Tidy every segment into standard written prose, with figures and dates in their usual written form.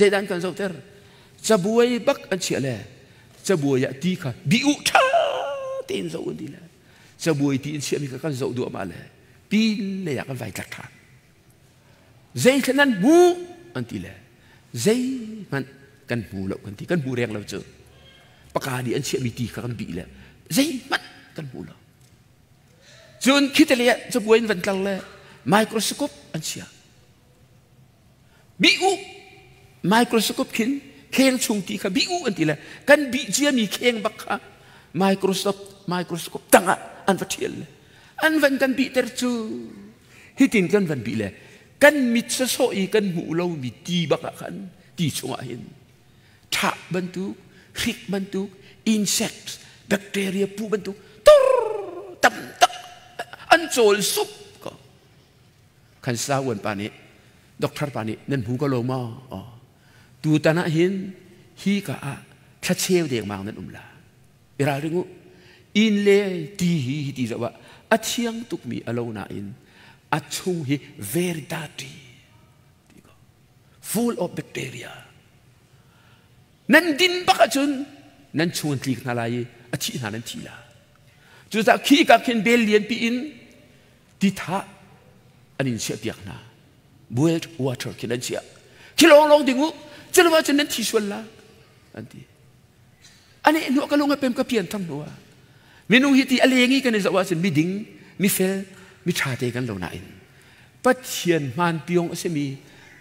Zeidah an kan zohter? Cabuai bak an chiah le cabuai ah ti kha bi u ṭha tein zoh un ti le cabuai ti in chiahmi kha kan zoh duahmah le pin lei ah kan vai tlak ṭhan. Zeithla nan hmu an ti le zeihmanh kan hmu lo kan ti, kan hmu reng lo cu. Paka nih an chiahmi ti kha kan bih le zeihmanh kan hmu lo. Cun khitale ah cabuai in van tlar le microscope an chiah. Bih u, microscope khin kheng chung ti kha bih u an ti le kan bih ciami kheng bak kha microscope microscope tangah an va ṭhial le an van kan bihter cu. Hitin kan van bih le kan mit sawsawh i kan hmuh lomi ti bak ah khan ti chungah hin ṭhah bantuk, hrik bantuk, insects, bacteria pu bantuk tur tam tak an cawl sup ko. Khan sa uan pa nih doctor pa nih nan hmu ko lo maw? Oh. Tutan ah hin hi ka ah thlacheu dengmang nan um la. I ralring u. Inn le ti hi hi ti zoh ah a thiang tukmi a lo nain a chung hi very dirty ti ko. Full of bacteria. Nan din bak ahcun nan chung an tlik hna lai i a thih hna nan thi la. Cucaah khi ka khin bel lian pi in titha an in chiahpiak hna. Boiled water khin an chiah. Khi lawnglawng ding u. Culo ahcun nan thi sual la an ti. Ane hnu ka lung a pem ka pian tham hnu ah minung hi ti a leng i kan i zoh ahcun miding, mifel, miṭha te kan lo nain Pathian hmaan piong a simi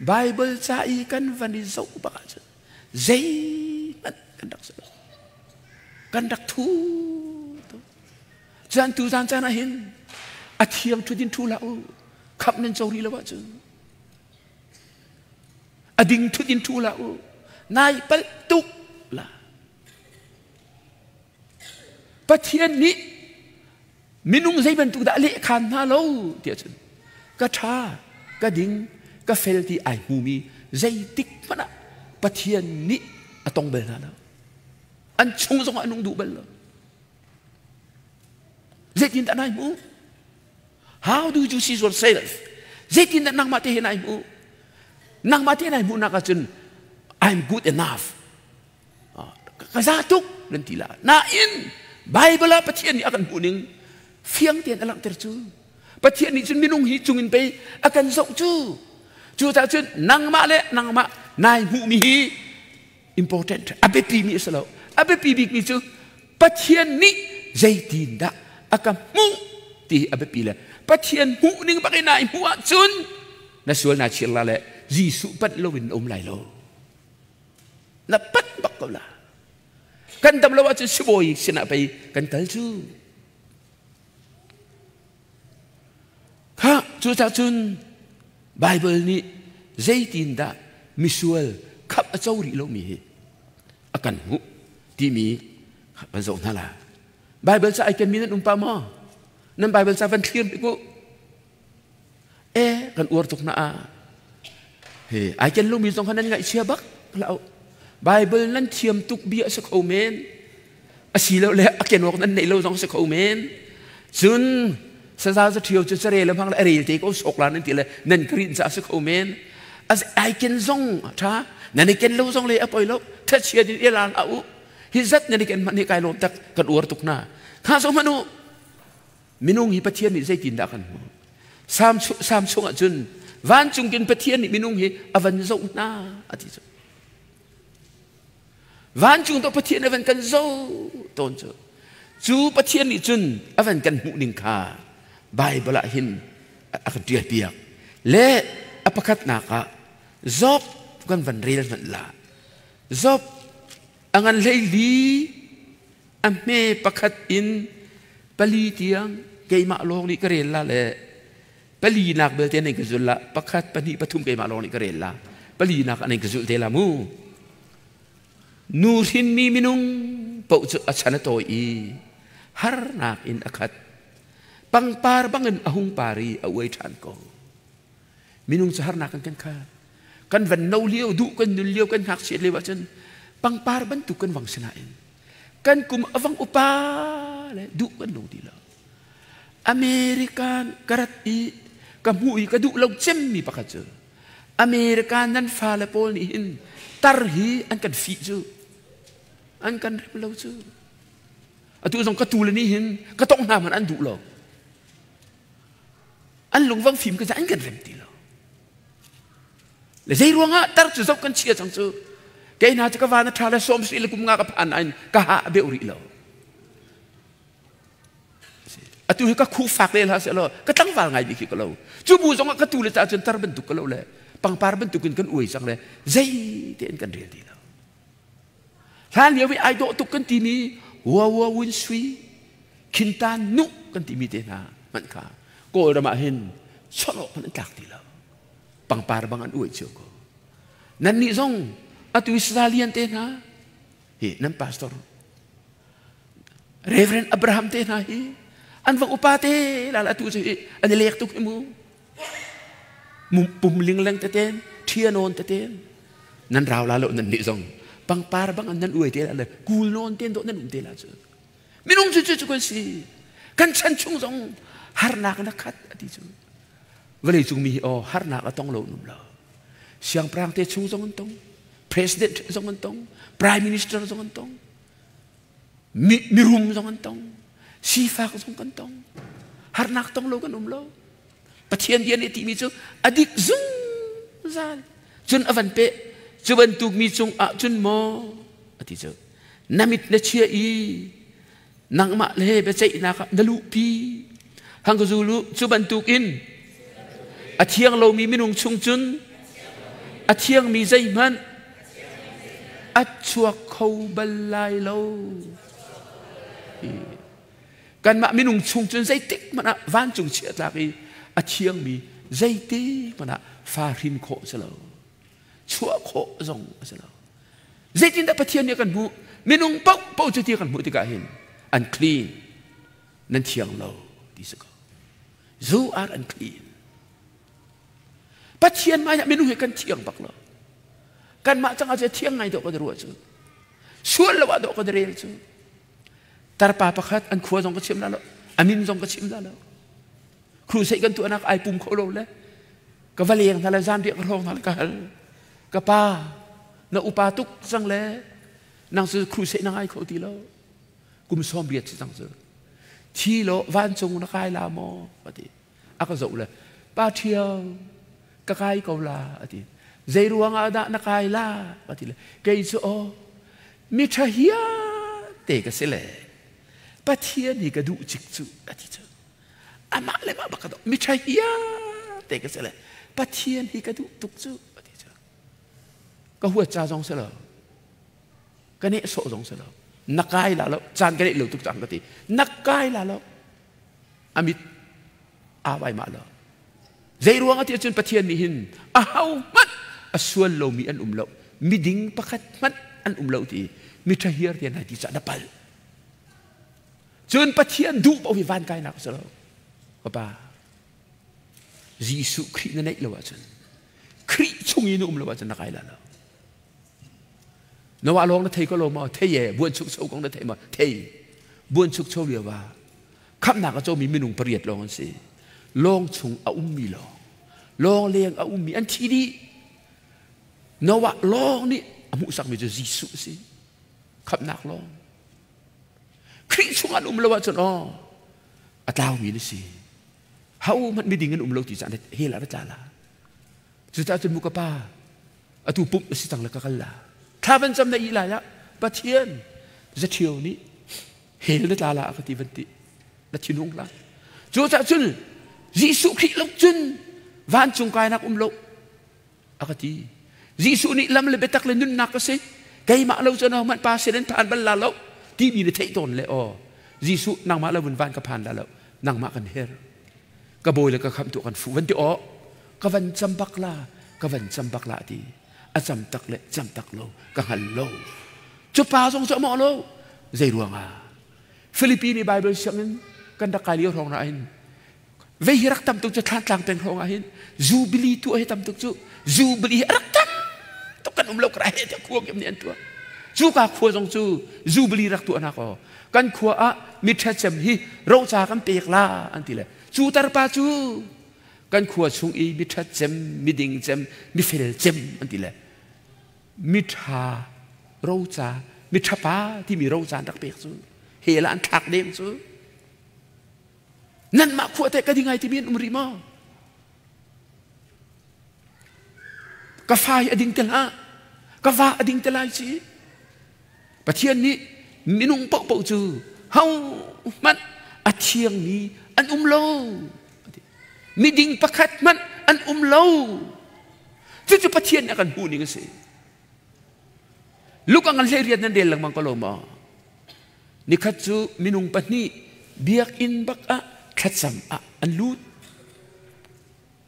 Bible ca i kan van i zoh bak ahcun zeihmanh kan rak si lo. Kan rak thu tuk. Caan tu zan caan ah hin a thiang ṭhut in ṭhu hlah u. Khamh nan co rih lo ahcun a ding ṭhut in ṭhu hlah u. Nai palh tuk la. Pathian nih minung zei bantuk dah lehkhan hna lo tiah cun ka ṭha, ka ding, ka fel ti ai hmumi zeitik hmanh ah Pathian nih a tong bal hna lo. An chung zongah a nung duh bal lo. Zeitindah nai hmuh? How do you see yourself? Zeitindah nangmah te hi nai hmuh? Nangmah te nai hmuhnak ahcun I'm good enough. Ka za tuk nan ti la. Nain Bible ah Pathian nih a kan hmuh ning fiang tein a langhter cu. Pathian nih cun minung hi cungin pei a kan zoh cu. Cucaah cun nangmah le nangmah nai hmuhmi hi important, a biapi mi a si lo. A biapi bikmi cu Pathian nih zeitindah a ka hmuh ti hi a biapi le Pathian hmuh ning bak in nai hmuh ahcun na sual naa chir la le Jesuh panh loin na um lai lo. Na panh bak ko la. Kan dam lo ahcun sibawi sinah pei kan kal cu. Kha cucaah cun Bible nih zeitindah misual khamh a co rih lomi hi a kan hmuh timi kan zoh hna la. Bible ca ai kenmi nan um pa maw? Nan Bible ca van thlir bik u. E kan uar tuk na a. He ai ken lomi zong kha nan ngaihchia bak lau. Bible nan thiam tuk bia a si kho men. Asilole a ken awk nan neih lo zong si kho men. Cun saza za ṭhio cu carel le hmang le a rel te ko sok la nan ti le nan ka rinh caah si kho men. As ai ken zong ṭha nan i ken lo zong le a poi lo thachiat in i la hlah u. Hi zat nan i ken hmanh hi kai lawm tak kan uar tuk hna. Kha so hmanh u. Minung hi Pathian nih zeitindah kan hmuh? Sam, Sam chungah cun vancung kin Pathian nih minung hi a van zoh hna a ti cu. Vancung to Pathian a van kan zoh tawn cu. Cu Pathian nih cun a van kan hmuh ning kha Bible ah hin a kan ṭial piak. Le a pakhatnak ah Job kan van rel hmanh la. Job a ngan hlei li a hme pakhat in pali tiang keimah lawng nih ka rel la le palinak belte nan ka zul la, pakhat, pahnih, pathum keimah lawng nih ka rel la, palinak ah nan ka zulh te la mu. Nu hrinmi minung paoh cu a chan a tawi i harnak in a khat, pangpar bangin a hung par i a uai ṭhan ko. Minung cu harnak kan kan khat. Kan van no lio, duh kan nun lio, kan ngakchiat lio ahcun pangpar bantuk kan vang si nain kan kum a vang upa le duh kan nung ti lo. American ka rat i ka hmuh i ka duh lo cemmi pakhat cu. America nan fale pawl nih hin tar hi an kan fih cu. An kan rem lo cu. Atu zong ka tu le nih hin ka tong hna hmanh an duh lo. An lungvang fim ka an kan rem ti lo. Le zei ruangah tar cu zoh kan chia cang cu. Kei hna cu ka van a ṭha le sawm sui le kum nga ka phan nain ka ha a beuh rih lo. Atu hi ka khu fak le hlah sehlaw ka tlangval ngai bik hi ka lo. Cu bu zongah ka tu le ca cun tar bantuk ka lo le pangpar bantuk in kan uai cang le zei tein kan rel ti lo. Hlan lio i ai dawh tuk kan timi wa wa win sui khintan nu kan timi te hna hmanh kha Kawlram ah hin chawlawh hmanh an tlak ti lo. Pangpar bang an uai cio ko. Nannih zong atu Israelian te hna hi nan pastor Reverend Abraham te hna hi an va upa te la la tu cu hi an i lek tuk hi mu pum lingleng teten thianawn teten nan rau la lo nan nih zong pangpar bang an nan uai te la le kul nawn ten do nan um te la cu minung cu cu cu kan si kan chan chung zong harnak na khat ati cu vawlei cung mi hi aw harnak a tong lo num lo siangpahrang te chung zong an tong president zong an tong prime minister zong an tong mirum zong an tong sifak zong kan tong harnak tong lo kan um lo pathian bia nih timi cu adik zungzal cun a van pe cu bantuk mi cung ah cun maw ati cu na mit na chia i nangmah le biaceihnak ah na luhpi hangzulu cu bantuk in a thiang lomi minung chung cun a thiangmi zeihmanh a chuak kho bal lai lo kanmah minung chung cun zeitik hmanh ah vancung chiah tlak i a thiangmi zeitik hmanh ah fa hrin khawh si lo chuah khawh zong a si lo zeitindah Pathian nih a kan hmuh minung paoh paoh cu ti a kan hmuh tikah hin unclean nan thiang lo ti si ko you are unclean Pathian hmai ah minung hi kan thiang bak lo kanmah cang ah thiang ngai dawh kan ruah cu sual lo ah dawh kan rel cu tarpa pakhat an khua zong ka chim la lo amin zong ka chim la lo crusade kan tuahnak ai pum kho lo le ka va leng hna le zan riah ka hrawng hna le ka hal ka pa na upa tuk cang le nang cu crusade na ngai kho ti lo kum sawm riat si cang cu thi lo vancung na kai la maw ka ti a ka zoh le pa ṭhial ka kai ko la a ti zei ruang ah dah na kai la ka ti le kei cu aw mi ṭha hia te ka si le Pathian hi ka duh cik cu a ti cu amah le mah bak ka doh mi ṭha hia te ka si le Pathian hi ka duh tuk cu a ti cu ka huat ca zong si lo ka nehsawh zong si lo na kai la lo caan ka neih lo tuk cang ka ti na kai la lo a mit aa vai mah lo zei ruang ah ti ahcun Pathian nih hin a ho hmanh a sual lomi an um lo miding pakhat hmanh an um lo ti mi ṭha hiar te nai ti cah na pal cun Pathian duh paoh hi van kainak a si lo ka pa Jesuh Khrih na neih lo ahcun Khrih chung i na um lo ahcun na kai la lo Noah lawng na thei ko lo maw thei e buan chuk cho kong na thei maw thei buan chuk cho lio ah khamhnak a comi minung pariat lawng an si lawng chung a ummi lawng lawng leng a ummi an thi dih Noah lawng nih a hmuhsakmi cu Jesuh a si khamhnak lawng Khrih chung an um lo ahcun aw a tlaumi na si ho hmanh miding an um lo ti caan hell ah na tla la cucaah cun mu ka pa atu pumh na si cang le ka kal la thla van cam na ih lai ah Pathian zaṭhio nih hell na tla la a ka ti van ti na thinhung hlah cucaah cun Jesuh Khrih lo cun vancung kainak um lo a ka ti Jesuh nih lam le biatak le nunnak ka si keimah lo cun ahohmanh pa sin an phan bal la lo timi na theih tawn le aw Jesuh nangmah lo vun van ka phan la lo nangmah kan her ka bawi le ka khamh tu kan fu van ti aw ka van cam bak la ka van cam bak la ti a cam tak le cam tak lo ka hngal lo cu pa zong cu a mawh lo zei ruangah Philippine i Bible sianginn kan rak kai lio hrawng na hin vei hi rak tam tuk cu thlantlang peng hrawng ah hin jubilee tu hi tam tuk cu jubilee hi rak tam tuk kan um lo kra he tiah khua kim nih an tuah cu ka khua zong cu jubilee rak tuah nak aw kan khua ah mi ṭha cem hi roca kan pek la an ti le cu tarpa cu. Kan khua chung i miṭhat cem, miding cem, mifel cem an ti le miṭha roca, miṭha pa timi roca an rak pek cu hell ah an thlak deng cu. Nanmah khua teh ka ding ai timi an um rih maw? Ka fa hi a ding te hlah, ka va a ding te lai ci. Pathian nih minung paohpaoh cu hohmanh a thiangmi an um lo. Miding pakhat hmanh an um lo. Cucu Pathian nih a kan hmuh ning a si. Luka ngan hlei riat nan rel lengmang ko lo maw? Nikhat cu minung pahnih biakinn bak ah thlacam ah an lut.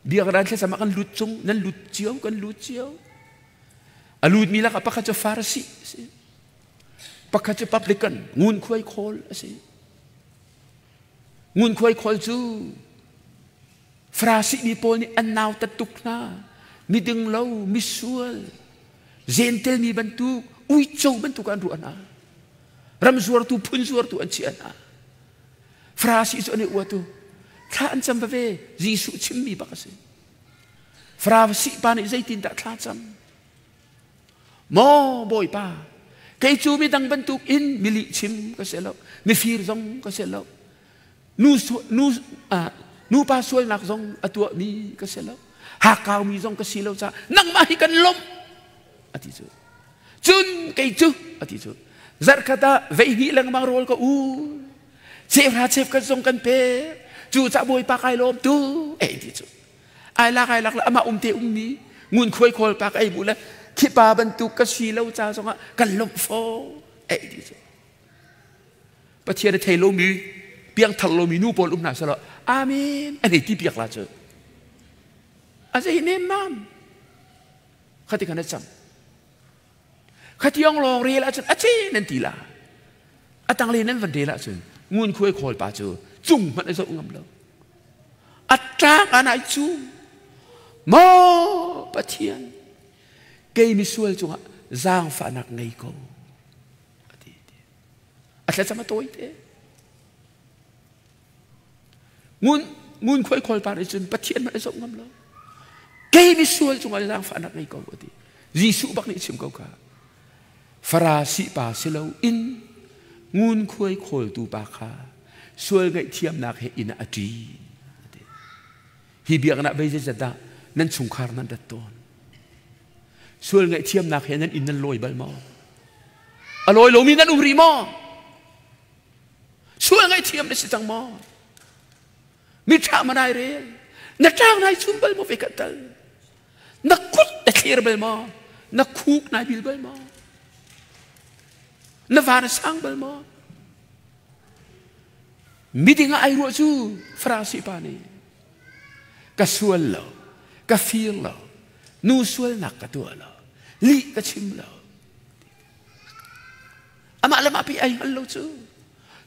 Biakinn ah thlacam ah kan lut cung, nan lut cio, kan lut cio. A lutmi lakah pakhat cu Farasi a si. Pakhat cu publican, ngunkhuai khawl a si. Ngunkhuai khawl cu Farasi mi pawl nih an nautat tuk hna. Miding lo, misual, zentel mi bantuk, uico bantuk an ruah hna. Ram zuartu, phun zuartu an chiah hna. Farasi cu an i uatu. Thla an cam veve, Jesuh chimmi bak a si. Farasi pa nih zeitindah thla cam? Maw Bawipa, kei cu midang bantuk in mi lihchim ka si lo, mifir zong ka si lo, nu, nu, uh, nupa sualnak zong a tuahmi ka si lo, hakkaumi zong ka si lo caah nangmah hi kan lawmh a ti cu. Cun kei cu a ti cu. Zarhkhat ah veihnih lengmang rawl ka u. Cheuhra cheukhat zong kan pek. Cu cah Bawipa kai lawm tu ei ti cu. Ai lak ai lak le amah um te ummi ngunkhuai khawl pa ka ei bu le khipa bantuk ka si lo ca zongah kan lawmh fo ei ti cu. Pathian a thei lomi piangthar lomi nu pawl um hna selaw amen an hei ti piak la cu. A zei nemmam. Khati khan a cam. Khatiang lawng rel ahcun a ce nan ti la. A tangle nan van rel ahcun ngunkhuai khawl pa cu cung hmanh a zoh ngam lo. A tlak an ai cu. Maw Pathian, kei misual cungah zaangfahnak ngei ko. A ti. A thlacam a tawi te. Ngun ngunkhuai khawl pa nih cun Pathian hmanh a zoh ngam lo. Kei misual cungah zaangfahnak ngei ko a ti. Jesuh bak nih chim ko kha. Farasi pa si lo in ngunkhuai khawltu pa kha sual ngaihthiamnak he inn ah a ṭi. Hi biakinn ah zeizat dah nan chungkhar nan rat tawn? Sual ngaihthiamnak he nan inn nan lawi bal maw? A lawi lomi nan um rih maw? Sual ngaihthiam na si cang maw? Miṭha ma nai rel? Na ṭang nai chum bal maw ve kan tal? Na kut na thlir bal maw? Na khuk nai bil bal maw? Na va na sang bal maw? Miding ah ai ruah cu Farasi pa nih ka sual lo, ka fir lo, nu sualnak ka tuah lo, lih ka chim lo. Amah le mah pi ai hngal lo cu.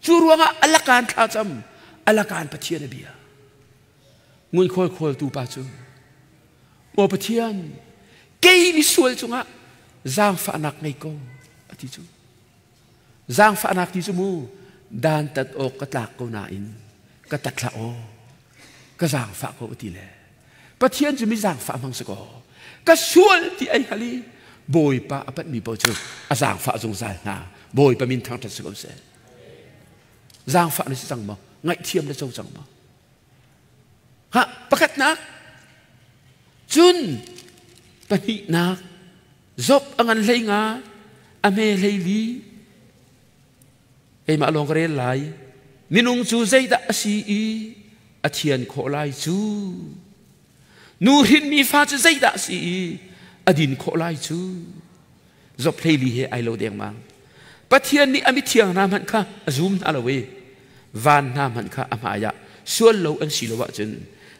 Cu ruangah alakan thlacam, alakan Pathian a bia. Ngunkhawl khawltu pa cu, Maw Pathian, kei misual cungah zaangfahnak ngei ko, a ti cu. Zaangfahnak ti cu mu, dantat awk ka tlak ko nain ka tat hlah aw, ka zaangfah ko a ti le. Pathian cu mi zaangfah hmang si kaw, ka sual ti ai hngal i Bawipa a panhmi paoh cu a zaangfah zungzal hna. Bawipa min thangṭhat si ko seh. Zaangfah na si cang maw? Ngaihthiam na co cang maw? Ha, pakhatnak. Cun pahnihnak, Job a ngan hlei nga, a hme hlei li. Keimah lawng ka rel lai. Minung cu zeidah a si i a thian khawh lai cu? Nu hrinmi fa cu zeidah a si i a din khawh lai cu? Job hleili he ai lo dengmang. Pathian nih a mithiang hna hmanh kha a zum hna lo i van hna hmanh kha a hmaiah sual lo an si lo ahcun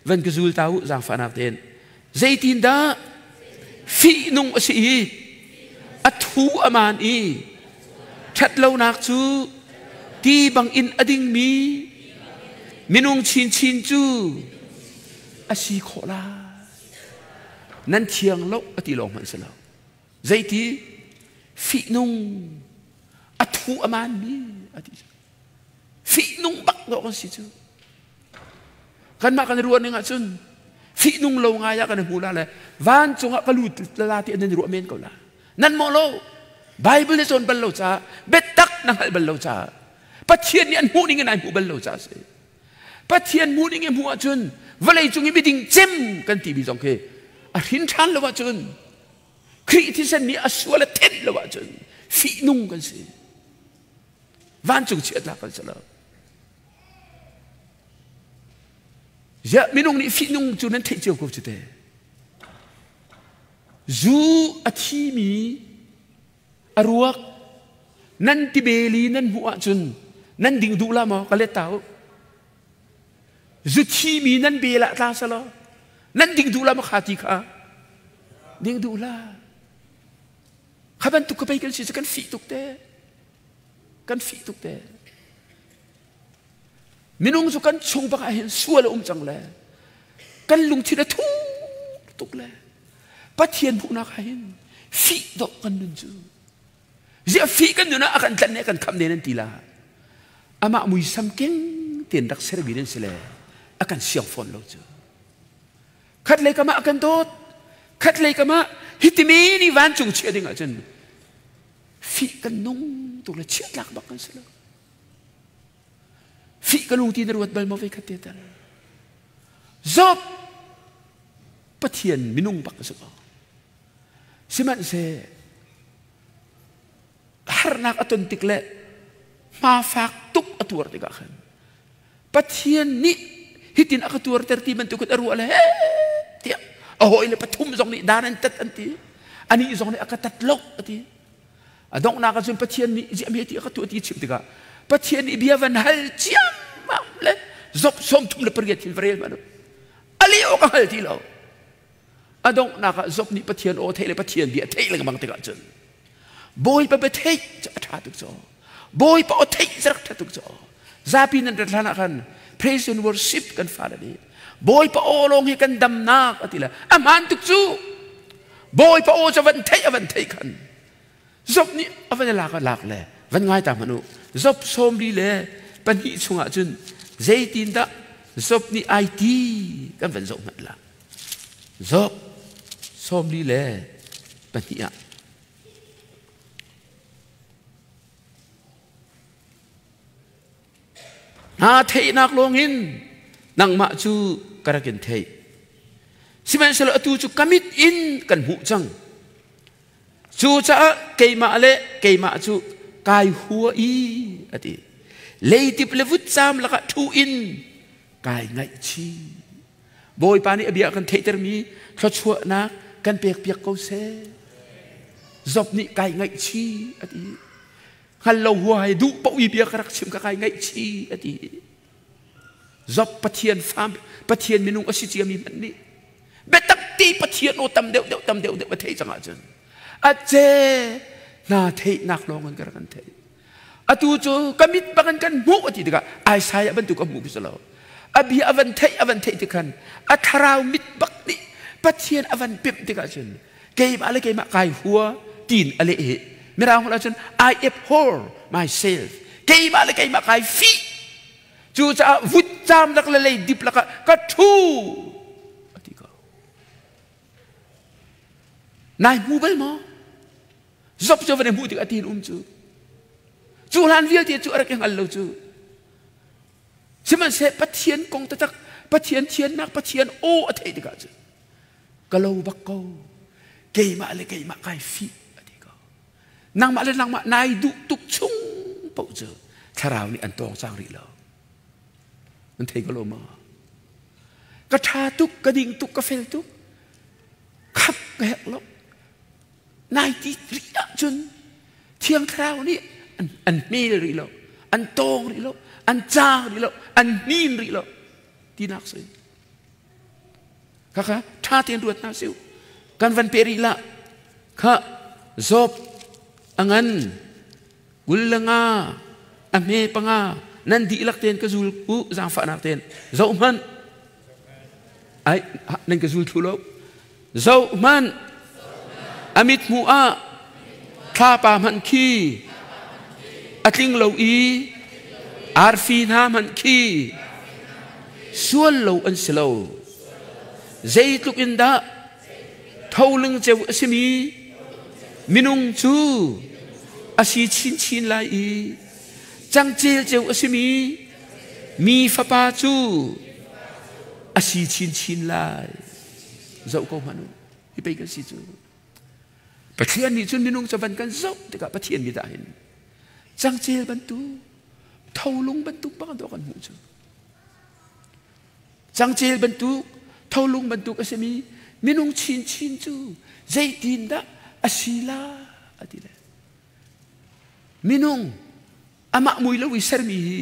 van ka zul ta u zaangfahnak tein zeitindah fihnung a si i a thu a maan i ṭhatlonak cu ti bangin a dingmi minung chinchin cu a si khawh lai nan thiang lo a ti lawng hmanh si lo zeiti fihnung a thu a maanmi a ti fihnung bak dawh kan si cu kanmah kan ruah ning ahcun. Fihnung lo ngai ah kan hmu la le vancung ah ka lut la ti nan ruah men ko la. Nan maw lo? Bible na cawn bal lo caah biatak na hngalh bal lo caah Pathian nih an hmuh ning in ai hmuh bal lo caah si. Pathian hmuh ning in hmuh ahcun vawlei cung i miding cem kan timi zong khi a hrin ṭhan lo ahcun Khrih thisen nih a sual a thenh lo ahcun fihnung kan si. Vancung chiatnak kan si lo. Ziah minung nih fihnung cu nan theih cio ko cu te. Zu a thimi a ruak nan tibeli nan hmuh ahcun nan ding duh la maw ka let ta u. Zu thimi nan bel ah tla selaw nan ding duh la maw kha ti kha ding duh la. Kha bantuk ka pei kan si cu kan fih tuk te. Kan fih tuk te. Minung cu kan chung bak ah hin sual a um cang le kan lungthin a thu tuk le Pathian hmuhnak ah hin fih dawh kan nun cu. Ziah fih kan nun ah a kan tlanh ne kan khamh ne nan ti la. Amah muisam keng tein rak sermi nan si le a kan siang fawn lo cu. Khat lei kam ah a kan dawt. Khat lei kam ah hitimi ni vancung chiah ding ahcun fih kan nung tuk le chiah tlak bak kan si lo. Fih ka lung ti na ruat bal maw ve khat te tal. Job Pathian minung bak a si ko. Sihmanhseh harnak a ton tik le hma fak tuk a tuar tikah khan Pathian nih hitin a ka tuarter ti bantuk in a ruah le he tiah a hawi le pathum zong nih dan an tat an ti anih zong nih a ka tat lo a ti A donghnak ahcun Pathian nih ziahme ti a ka tuah ti chim tikah Pathian nih bia van hal ciammam le zop 38 thil va rel hmanh a leh awk a hngal ti lo. A donghnak ah Job nih Pathian aw theih le Pathian bia theih lengmang tikah cun Bawipa bia theih cu a ṭha tuk caw. Bawipa aw theih cu rak ṭha tuk caw. Zapi nan rat hlan ah khan praise and worship kan fale nih Bawipa aw lawng hi kan damnak a ti le a hmaan tuk cu. Bawipa aw cu van theih a van theih khan Job nih a van i lak a lak le van ngai ta hmanh u. Job 42 chungah cun zeitindah Job nih ai ti kan van zoh hmanh la. Job 42 ah Naa theihnak lawngin nangmah cu ka rak in theih. Sihmanhsehlaw atu cu ka mit in kan hmuh cang. Cucaah keimah le keimah cu kai hua i a ti. Leitip le vutcam lakah ṭhu in kai ngaihchih. Bawipa nih a bia kan theihtermi thluachuahnak kan pekpiak ko seh. Job nih kai ngaihchih a ti. Hngal lo huai duh paoh i bia ka rak chim ka kai ngaihchih a ti. Job Pathian fa Pathian minung a si ciami hmanh nih biatak ti Pathian aw tam deuh deuh tam deuh deuh a theih cang ahcun a ce hna theihnak lawng in ka rak kan theih. Atu cu ka mit bangin kan hmuh a ti tikah Isaiah bantuk a hmuh khi si lo. A bia a van theih a van theih tik khan a thlarau mit bak nih Pathian a van pemh tikah cun keimah le keimah kai hua tiin a leh hi mirang holh ahcun I abhor myself keimah le keimah kai fih cucaah vutcam lak le leidip lakah ka ṭhu a ti ko nai hmu bal maw Job cu van i hmuh tik a tin um cu cu hlan vialte cu a rak i hngal lo cu sihmanhseh Pathian kong taktak Pathian thiannak Pathian aw a theih tikah cun ka lo bak ko keimah le keimah kai fih a ti ko nangmah le nangmah nai duh tuk chung paoh cu thlarau nih an tawng cang rih lo nan thei ko lo ma ka ṭha tuk ka ding tuk ka fel tuk khap ka herh lo nai ti rih ahcun thiang thlarau nih an hmel rih lo an tawng rih lo an cang rih lo an hnin rih lo tinak si Khakha ṭha tein ruat hna sih. Kan van pe rih lah. Kha Job a ngan 25 a hme 5 nan dihlak tein ka zul u zaangfahnak tein zoh hmanh ai nan ka zul thlu lo zoh hmanh a mit hmuh ah thlapa hmanh khi a tling lo i arfi hna hmanh khi sual lo an si lo. Zeitluk in dah tholung ceu a simi minung cu a si chinchin lai i cangcel ceu a simi mi fapa cu a si chinchin lai. Zoh ko hmanh u. Hi pei kan si cu. Pathian nih cun minung cu van kan zoh tikah Pathian mit ah hin cangcel bantuk tholung bantuk bang dawh kan hmuh cu. Cangcel bantuk tholung bantuk a simi minung chinchin cu zeitindah a si la a ti le. Minung amah mui lo i sermi hi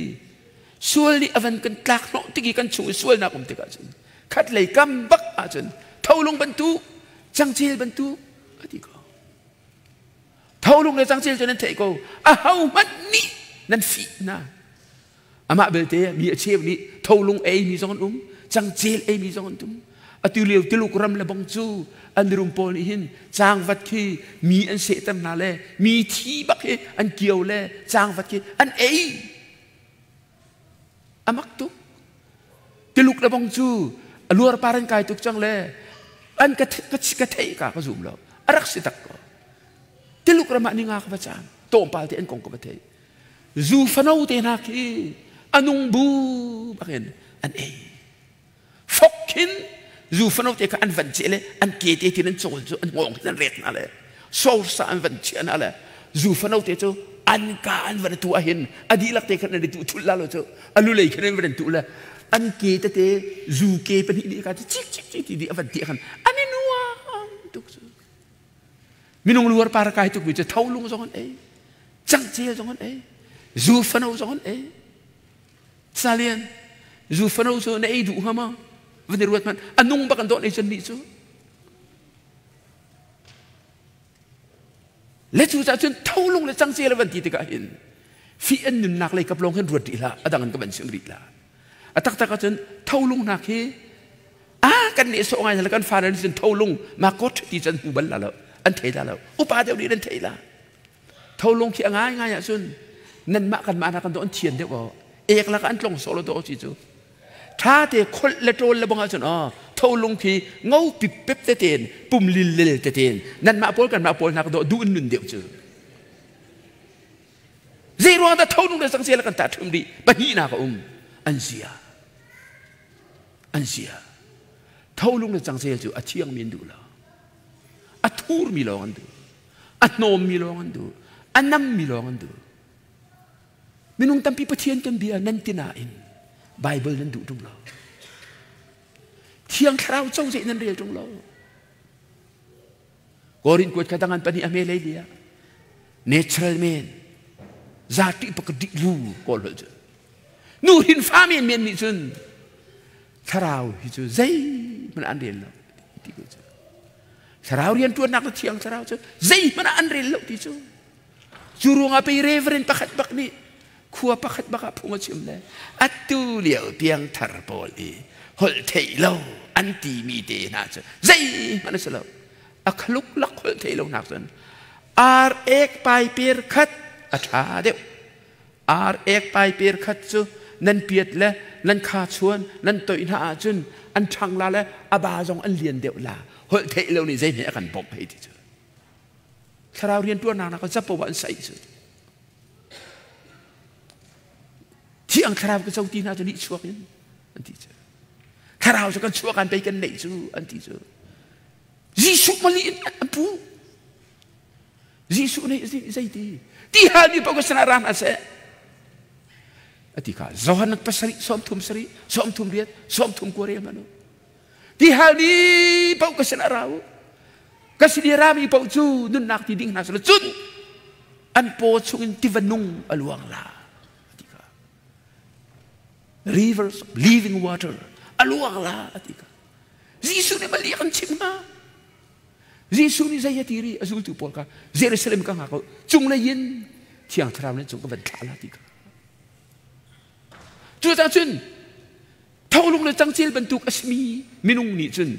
sual nih a van kan tlak hnawh tik i kan chung i sualnak um tikah cun khatlei kam bak ahcun tholung bantuk cangcel bantuk a ti ko. Tholung le cangcel cu nan theih ko. Ahohmanh nih nan fih hna. Amah belte mi a cheu nih tholung ei mi zong an um, cangcel ei mi zong an um. Atu lio Tuluk ram le bang cu an mirum pawl nih hin cangvat khi mi an sehter hna le mi thi bak hi an kio le cangvat khi an ei. Amak tuk. Tuluk le bang cu a luar par an kai tuk cang le an ka ka theih ka ka zum lo. A rak si tak ko. Tuluk ram ah ninga ka va cam. Tawmpal te an kong ka va thei. Zu fano te hna khi anung bu bakin an ei. Fok khin zu fano te kha an van ceh le an ke te tin an cawl cu an ngawng hin an rek hna le sosa an van chiah hna le zu fano te cu an ka an van tu ahin a dihlak te khan an tu thul la lo cu a lulei khan an van tu le an ke tete zu ke pahnih nih ka cik cik cik ti di a van ti khan an i nuam tuk cu minung luar par kai tuk mi cu tholung zong an ei cangcel zong an ei zu fano zong an ei Salian, zu fano cu na ei duh hnga ma? Van i ruat hmanh. A nung bak an dawh nei cun nih cu. Le cu cah cun tholung le cangcel le van ti tikah hin fi an nunnak lei kap lawng hin ruat rih hlah a dang an ka van chim rih lah. A taktak ahcun tholung hna khi a kan nih sawh ngai kan fa le cun tholung ma kot ti cun hmu bal la lo an thei la lo upa deuh nih an thei la Tholung khi a ngaingai ahcun nanmah kanmah hna kan dawh an thian deuh aw. Ek lakah an tlong sawh lo dawh si cu. Tha te kholh le ṭawl le bang ahcun aw tholung khi ngo pip pep te tein pum lil lel te tein nanmah pawl kanmah pawl hna ka dawh duh in nun deuh cu. Zei ruang dah tholung le sangsia le kan tah ṭhum dih pahnihnak a um an zia an zia tholung le cangcel cu a thiangmi an duh lo a thurmi lawng an duh A hnawmmi lawng an duh. A nammi lawng an duh. Minung tampi Pathian kan bia nan ti nain Bible nan duh ṭung lo. Thiang Thlarau cozeh nan rel ṭung lo. Korin kuat kha dangan pahnih a me lei lia. Natural man. Zati pakadi lu kawl hol cu. Nu hin fa men men nih cun thlarau hi cu zeihmanh an rel lo ti ko cu. Thlarau rianṭuannak le thiang thlarau cu zeihmanh ah an rel lo ti cu. Cu ruangah pei reverend pakhat bak nih khua pakhat bak ah phung a chim le atu lio piangthar pawl i holh theih lo an timi te hna cu zeihmanh a si lo. A khaluk lak holh theih lo nak cun ar ek pai per khat a ṭha deuh. Ar ek pai per khat cu nan piat le nan kha chuan nan toih hna ahcun an ṭhang la le a ba zong an lian deuh la holh theih lo nih zeihmeh a kan bawmh hei ti cu thlarau rianṭuannak nak capo ah an saih cu thiang thlarau ka co ti hna cu nihchuak in an ti cu thlarau cu kan chuah kan pei kan neih cu an ti cu Jesuh mali in an pu Jesuh nih zeiti ti halmi paoh ka sinah ra hna seh a ti kha Johan pasarih sawmthum sarih sawmthum riat sawmthum kua rel hmanh u ti halmi paoh ka sinah ra u ka sin i rami paoh cu nunnak ti ding hna seh cun an paw chungin tiva nung a luang la a ti kha rivers of living water a luang la a ti kha Jesuh nih mali kan chimh hna Jesuh nih zei a ti ri a zultu pawl kha Jerusalem ka ngak ko cunglei in Thiang Thlarau nih cung ka van thlah la ti kha. Cucaah cun tholung le cangcel bantuk a simi minung nih cun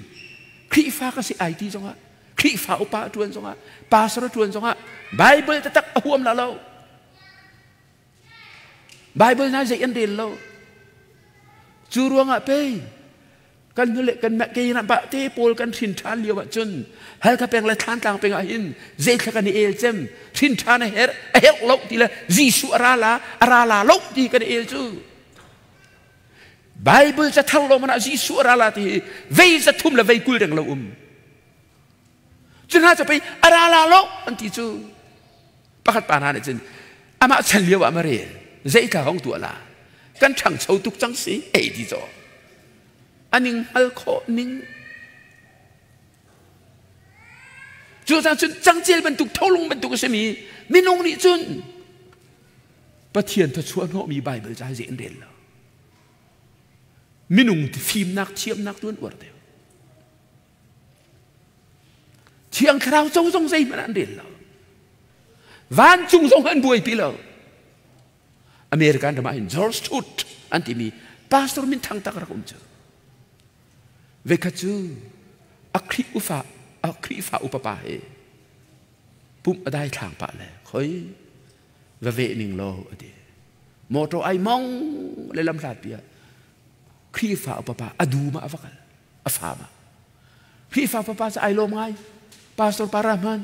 Khrihfa ka si ai ti zongah Khrihfa upa a ṭuan zongah pastor a ṭuan zongah Bible taktak a huam la lo. Bible hna zei an rel lo. Cu ruangah pei Kan hnule kan ke na ba te pawl kan hrin ṭhan lio ahcun Halkha peng le Thlantlang peng ah hin zeithla kan i el cem hrin ṭhan a herh a herh lo ti le Jesuh a ra la a ra la lo ti kan i el cu. Bible ca thar lo man ah Jesuh a ra la ti hi vei za thum le vei 20 reng lo um. Cu hna cu pei a ra la lo an ti cu. Pakhat pa hna nih cun amah chan lio ah ma rel zeitla hong tuah la kan ṭhangcho tuk cang si ei ti caw aning hngal khawh ning cu cang cun cangcel bantuk tholung bantuk a simi minung nih cun Pathian thluachuah hnawhmi Bible ca hi an rel lo minung fimnak thiamnak tu an uar deuh Thiang Thlarau co zong zeihmanh an rel lo. Vancung zong an buaipi lo. American ram ah hin George Truth an timi pastor min thang tak rak um cu. Vekhat cu a Khrih ufa a Khrihfa upa pa he pumh a dai thlang pah le khoi va ve ning law a ti. Motor ai mong le lam hlat pi ah Khrihfa upa pa a du ma a va kal. A fa ma. Khrihfa papa cu ai lawm ngai. Pastor para hman.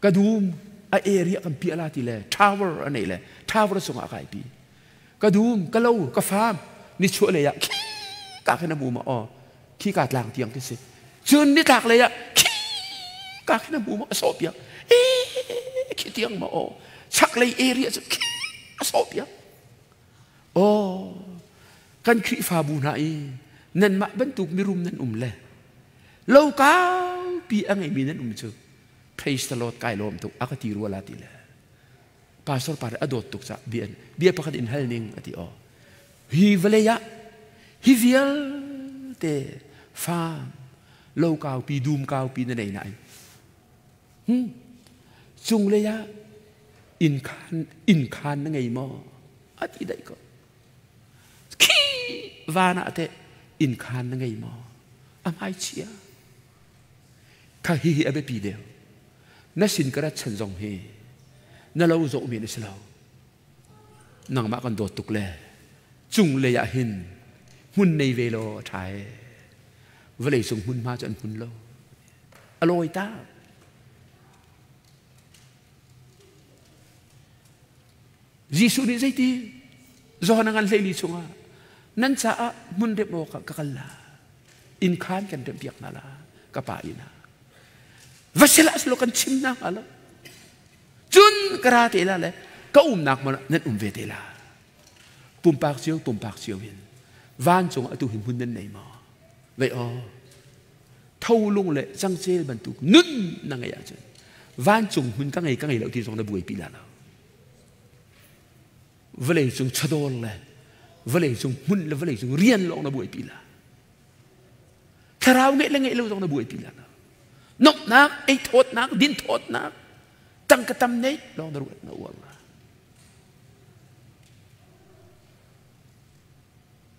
Ka dum a area kan piah la ti le tower a nei le tower sungah kai pi. Ka dum, ka lo, ka farm ni chuah lei ah khi ka khin a mu ma aw khi ka tlang tiang khi si. Cun ni tlak lei ah khi ka khin a mu ma a sawh piak. E khi tiang ma aw chak lei area cu khi a sawh piak. Aw, kan Khrihfabu hna i nanmah bantuk mirum nan um le lo kaupi a ngeimi nan um cu praise the Lord kai lawm tuk a ka ti rua la ti le pastor pa a dawt tuk ca bia bia pakhat in hal ning a ti aw hi vawlei ah hi vialte farm lo kaupi dum kaupi na nei nain Cunglei ah inn khaan na ngei maw? A ti daih ko. Khi van ah teh inn khaan na ngei maw? A hmai chia. Kha hihi a biapi deuh. Na sin ka rat chan zong hi na lo zawh men a si lo. Nangmah kan dawt tuk le cunglei ah hin hmun nei ve law a ṭha ee. Vawlei cung hmunhma cu an hmun lo. A lawi ta. Jesuh nih zeiti Johan a ngan hleili chungah nan caah hmun remh awkah ka kal la inn khaan kan remh piak hna la ka pa inn ah va sila silo kan chim hna hnga lo cun ka ra te la le ka umnak hmun ah nan um ve te la pumpak cio pumpak cio hin vancung atu hin hmun nan nei maw vei aw tholung le cangcel bantuk nun na ngeih ahcun vancung hmun ka ngei ka ngei lo ti zong na buaipi la lo vawlei cung chawdawr le vawlei cung hmun le vawlei cung rian lawng na buaipi la thlarau ngeih le ngeih lo zong na buaipi la lo nomhnak ei thawtnak din thawtnak tangka tam neih lawng na ruat na uar la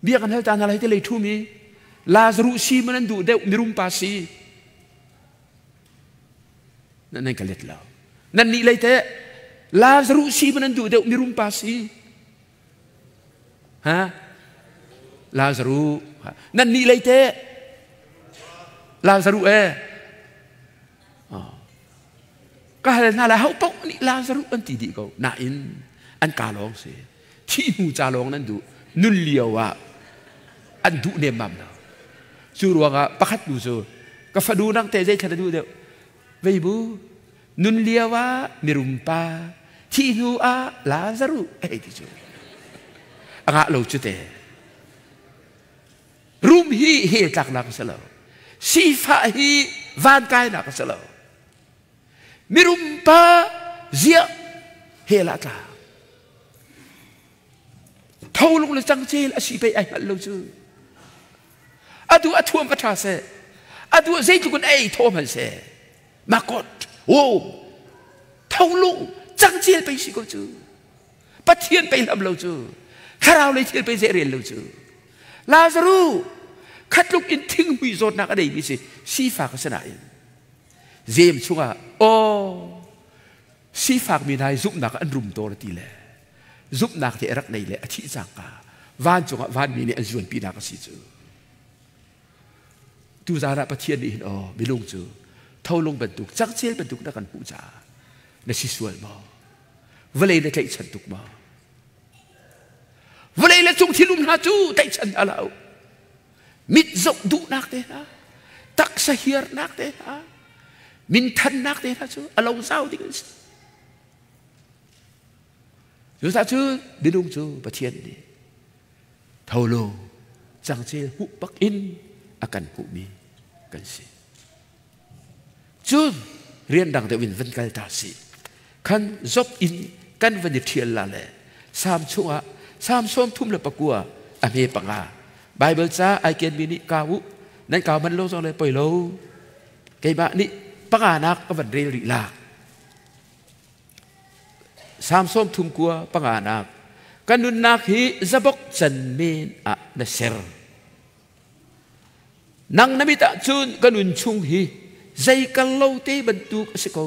Bia kan hal ta hna lai ti lei ṭhumi Lazaruh si man an duh deuh mirum pa si. Nan nan ka let lo. Nan nih lei teh Lazaruh si man an duh deuh mirum pa si. Ha? Lazaruh. Nan nih lei teh Lazaruh eh. Ka hal hna lai ho paoh nih Lazaruh an ti dih ko. Nain an ka lawng si. Thih hnu ca lawng nan duh. Nun lio ah an duh nemmam lo. Cu ruangah pakhat nu cu ka fanu nang te zei thla na duh deuh. Vei bu nun lio ah mirum pa thih hnu ah Lazaruh hei ti cu. A ngah lo cu te. Rum hi hell tlaknak a si lo. Sifah hi van kainak a si lo. Mirum pa ziah hell ah tla. Tholung le cangcel a si pei ai hngalh lo cu. Atu a thuam va ṭha seh. Atu zeitluk in ei thaw hmanh seh. Makot, wo, tholung, cangcel pei si ko cu. Pathian pei hlam lo cu. Thlarau lei thil pei zei rel lo cu. Lazaru khatluk in thinghmui zawtnak a neimi si sifak a si nain zem chungah aw sifak mi hna hi zumhnak an rum tawn ti le zumhnak te a rak nei le a thih cangka vancung ah vanmi nih an zuanpinak a si cu. Tuzaan ah Pathian nih hin aw minung cu tholung bantuk cangcel bantuk na kan hmuh caah na si sual maw? Vawlei na tlaihchan tuk maw? Vawlei le cung thil um hna cu tlaihchan hna lo. Mit zoh duhnak te hna, taksa hiarnak te hna, minthannak te hna cu a lo zau ding an si. Cucaah cun minung cu Pathian nih Tholo cangcel hmuh bak in a kan hmuhmi kan si. Cun rian dang deuh in van kal ta si. Khan zop in kan van i ṭhial la le Salm chungah Salm 39 a hme panga Bible ca ai kenmi nih kau u nan kau man lo zong le poi lo keimah nih panga nak ka van rel rih la Salm 39 panganak Ka nunnak hi zabok can men ah na ser. Nang na mit ah cun ka nun chung hi zei kal lo te bantuk a si ko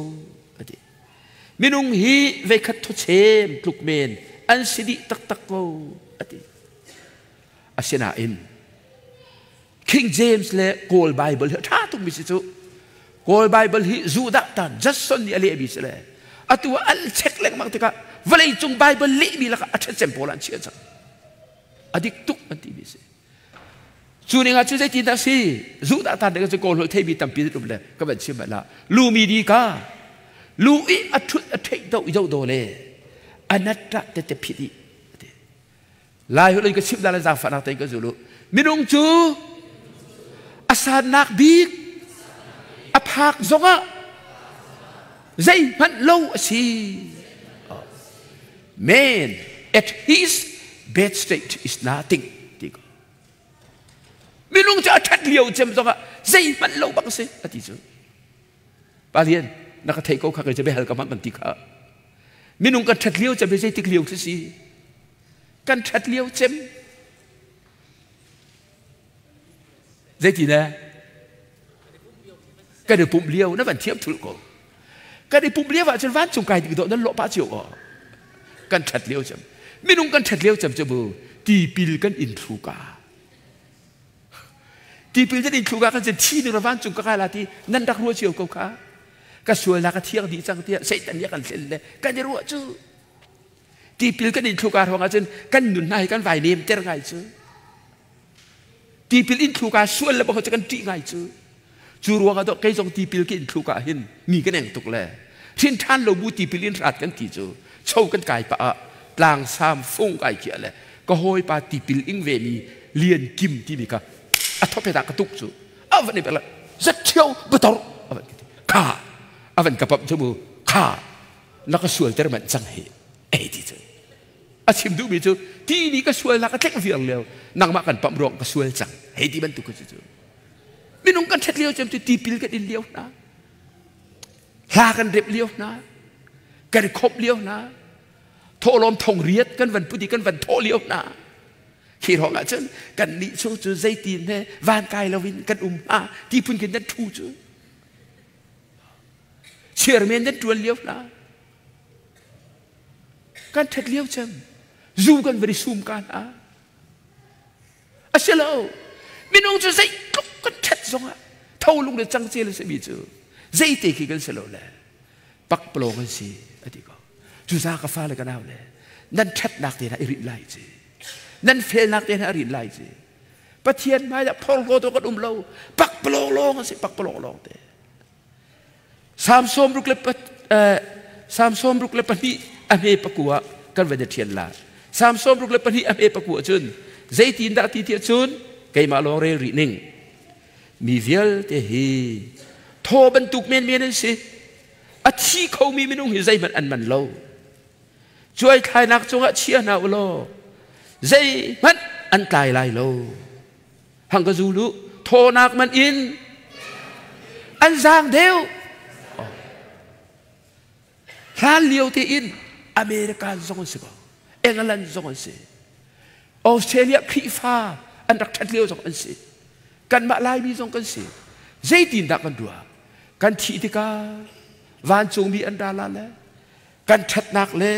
a ti. Minung hi veikhat thawchem tluk men an si dih taktak ko a ti. Asinain King James le Kawl Bible hi a ṭha tukmi si cu. Kawl Bible hi Judah tan Judson nih a lehmi si le atu ah an check lengmang tikah vawleicung Bible lehmi lakah a ṭhat cem pawl an chiah cang. A dik tuk an timi si. Cu ning ah cu zeitin dah si? Judah tan ding cu Kawl holh theimi tampi an um le ka van chim la. Lu mi di ka lu i a ṭhut a theih do i do do le anatta tete phit i Lai holh in ka chimh la zaangfahnak tein ka zul u. Minung cu a sannak bik a phak zongah zeihmanh lo a si. Man at his bad state is nothing. Ti ko. Minung cu a ṭhat lio cem zongah zeihmanh lo bak a si a ti cu. Palian na ka theih ko kha kei cu biahal ka hmang kan ti kha. Minung kan ṭhat lio cem hi zeitik lio khi si? Kan ṭhat lio cem. Zeiti ne? Kan i pumh lio na van thiam thulh ko. Kan i pumh lio ahcun vancung kai ding dawh nan lawh pah cio aw. Kan ṭhat lio cem. Minung kan ṭhat lio cem cu bu tipil kan in thlu ka. Tipil nan in thlu ka kan cun thi ning vancung ka kai la ti nan rak ruah cio ko kha. Ka sualnak a thiang dih cang tiah Satan nih a kan hlen le kan i ruah cu. Tipil kan in thluka ruangah cun kan nun hna hi kan vai nem ter ngai cu. Tipil in thluka sual le bang cu kan ṭih ngai cu. Cu ruangah dawh kei zong tipil ka in thluka hin mi kan eng tuk le hrin ṭhan lo bu tipil in hrat kan ti cu cho kan kai pah ah tlang sam fung kai khiah le ka hawipa tipil ing ve mi Lian Kim timi ka a thopet ah ka tuk cu a van i pek le zat ṭhio bator a van kha a van ka pamh cu mu kha na ka sualter manh cang hi ei ti cu a chim duhmi cu ti nih ka sualnak a tlek viar lio nangmah kan pamh ruang ka sual cang hei ti bantuk cu cu minung kan ṭhat lio cem cu tipil kan in lio hna hla kan rep lio hna kan i khomh lio hna thawhlawm thong riat kan van put i kan van thawh lio hna khi ruangah cun kan nih chung cu zeitin he van kai loin kan um hnga ti phun khin nan ṭhu cu Chairman nan ṭuan lio hna. Kan ṭhat lio cem. Zu kan van i sum ka hna. A si lo. Minung cu zeitluk kan ṭhat zongah tholung le cangcel a simi cu zeite khi kan si lo le pakpalawng an si a ti ko. Cucaah ka fale ka nau le nan ṭhatnak te hna i rinh lai ci. Nan felnak te hna i rinh lai ci. Pathian hmai ah phorhlaw to kan um lo. Pakpalawng lawng a si, pakpalawng lawng te. Salm 62 a hme pakua kan van i ṭhial la. Salm 62 a hme pakua cun zeitin dah ti tiah cun keimah lawng rel rih ning. Mi vialte hi thaw bantuk menmen an si. A thi khomi minung hi zeihmanh an man lo. Cuai thlainak cungah chia hna u law zeihmanh an tlai lai lo. Hang ka zul u thawnak man in an zaang deuh. Hlan lio tein American zong an si ko. England zong an si. Australia Khrihfa an rak ṭhat lio zong an si. Kanmah Laimi zong kan si. Zeitin dah kan ruah? Kan thih tikah vancungmi an ra la le kan ṭhatnak le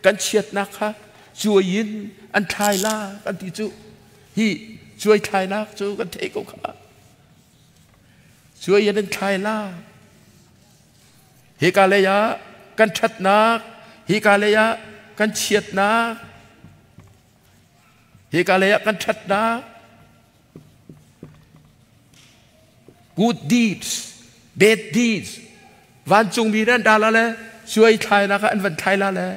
kan chiatnak kha cuai in an thlai la kan ti cu hi cuai thlainak cu kan theih ko kha. Cuai an thlai la. Hika lei ah kan ṭhatnak, hika lei ah kan chiatnak, hika lei ah kan ṭhatnak. Good deeds, bad deeds. Vancungmi nan da la le cuai thlainak ah an van thlai la le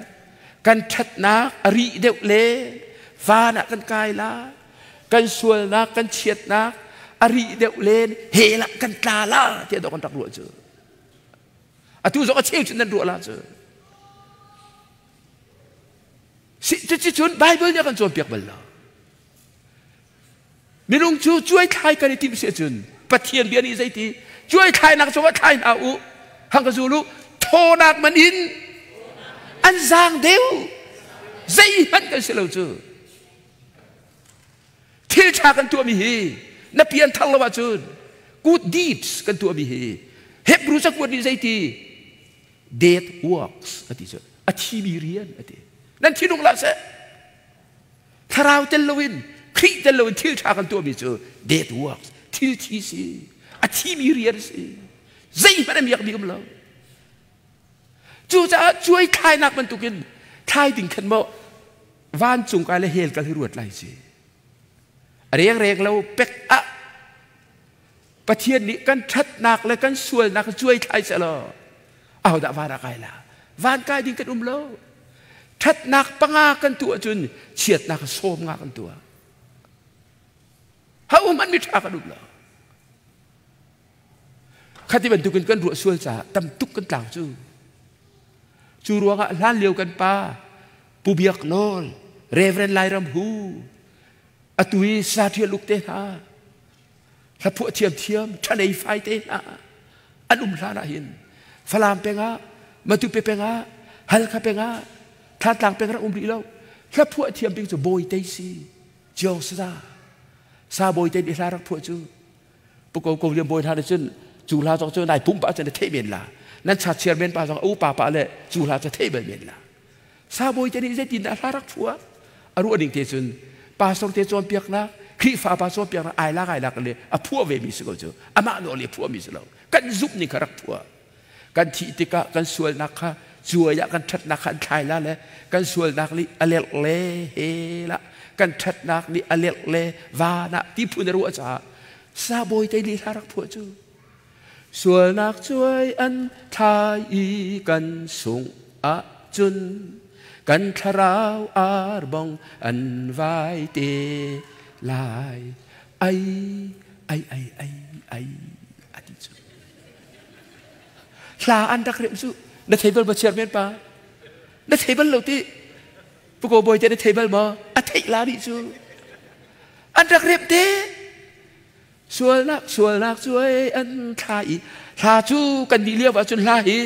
kan ṭhatnak a rih deuh le van ah kan kai la. Kan sualnak, kan chiatnak a rih deuh len hell ah kan tla la tiah dawh kan rak ruah cu. Atu zong a cheu cun nan ruah la cu. Cuticun Bible nih a kan cawnpiak bal lo. Minung cu cuai thlai kan i timh si ahcun Pathian bia nih zeiti cuai thlainak cungah thlai hna u hang ka zul u thawnak man in an zaang deuh zeihmanh kan si lo cu. Thil ṭha kan tuahmi hi na pian thar lo ahcun good deeds kan tuahmi hi Hebrew cakuat nih zeiti dead works a ti cu a thimi rian a ti. Nan thinung hlah seh. Thlarau tel loin Khrih tel loin thil ṭha kan tuahmi cu dead works thil thi si a thimi rian si zeihmanh a miakmi um lo. Cucaah cuai thlainak bantukin thlai ding khan maw vancung kai le hell kal hi ruat lai si. A rengreng lo pek ah Pathian nih kan ṭhatnak le kan sualnak cuai thlai selaw ahodah van ah kai la? Van kai ding kan um lo. Ṭhatnak panga kan tuah cun chiatnak sawm nga kan tuah. Ha um an mi ṭha kan um lo. Khati bantukin kan ruah sual caah tam tuk kan tlau cu. Cu ruangah hlan lio kan pa Pu Biak Nawl, Reverend Lairam Hu, atu i Sathial Uk te hna, hlaphuah thiamthiam, ṭhanei fai te hna an um hlan ah hin Falam pengah, Matupi pengah, Halkha pengah, Thantlang peng rak um rih lo. Hlaphuah thiam bik cu Bawi Tei si, Ciong Saza. Sa Bawi Tei nih hla rak phuah cu Puko ko liam bawi hna nih cun cu hla zong cu nai pumh pah cun na theih men la. Nan cha chairman pa zong a upa pa le cu hla cu theih bal men la. Sa bawi te nih zeitin dah hla rak phuah? A ruah ning te cun pastor te cawnpiaknak, Khrihfa pa cawnpiaknak ai lak ai lak le a phuah ve mi si ko cu. Amah nawl i a phuah mi si lo. Kan zumh ning kha rak phuah. Kan thih tikah kan sualnak kha cuai ah kan ṭhatnak kha an thlai la le kan sualnak nih a lerh le he la kan ṭhatnak nih a lerh le van ah ti phun a ruah caah sabawi te nih hla rak phuah cu sualnak cuai an thlai i kan sung ahcun kan thlarau arbong an vai te lai ai ai ai ai ai a ti cu. Hla an rak remh cu na thei bal ba chairman pa? Na thei bal lo ti? Puko bawi te na thei bal maw? A theih la nih cu. An rak remh te. Sualnak sualnak cuai an thla i hla cu kan nih lio ahcun hla hi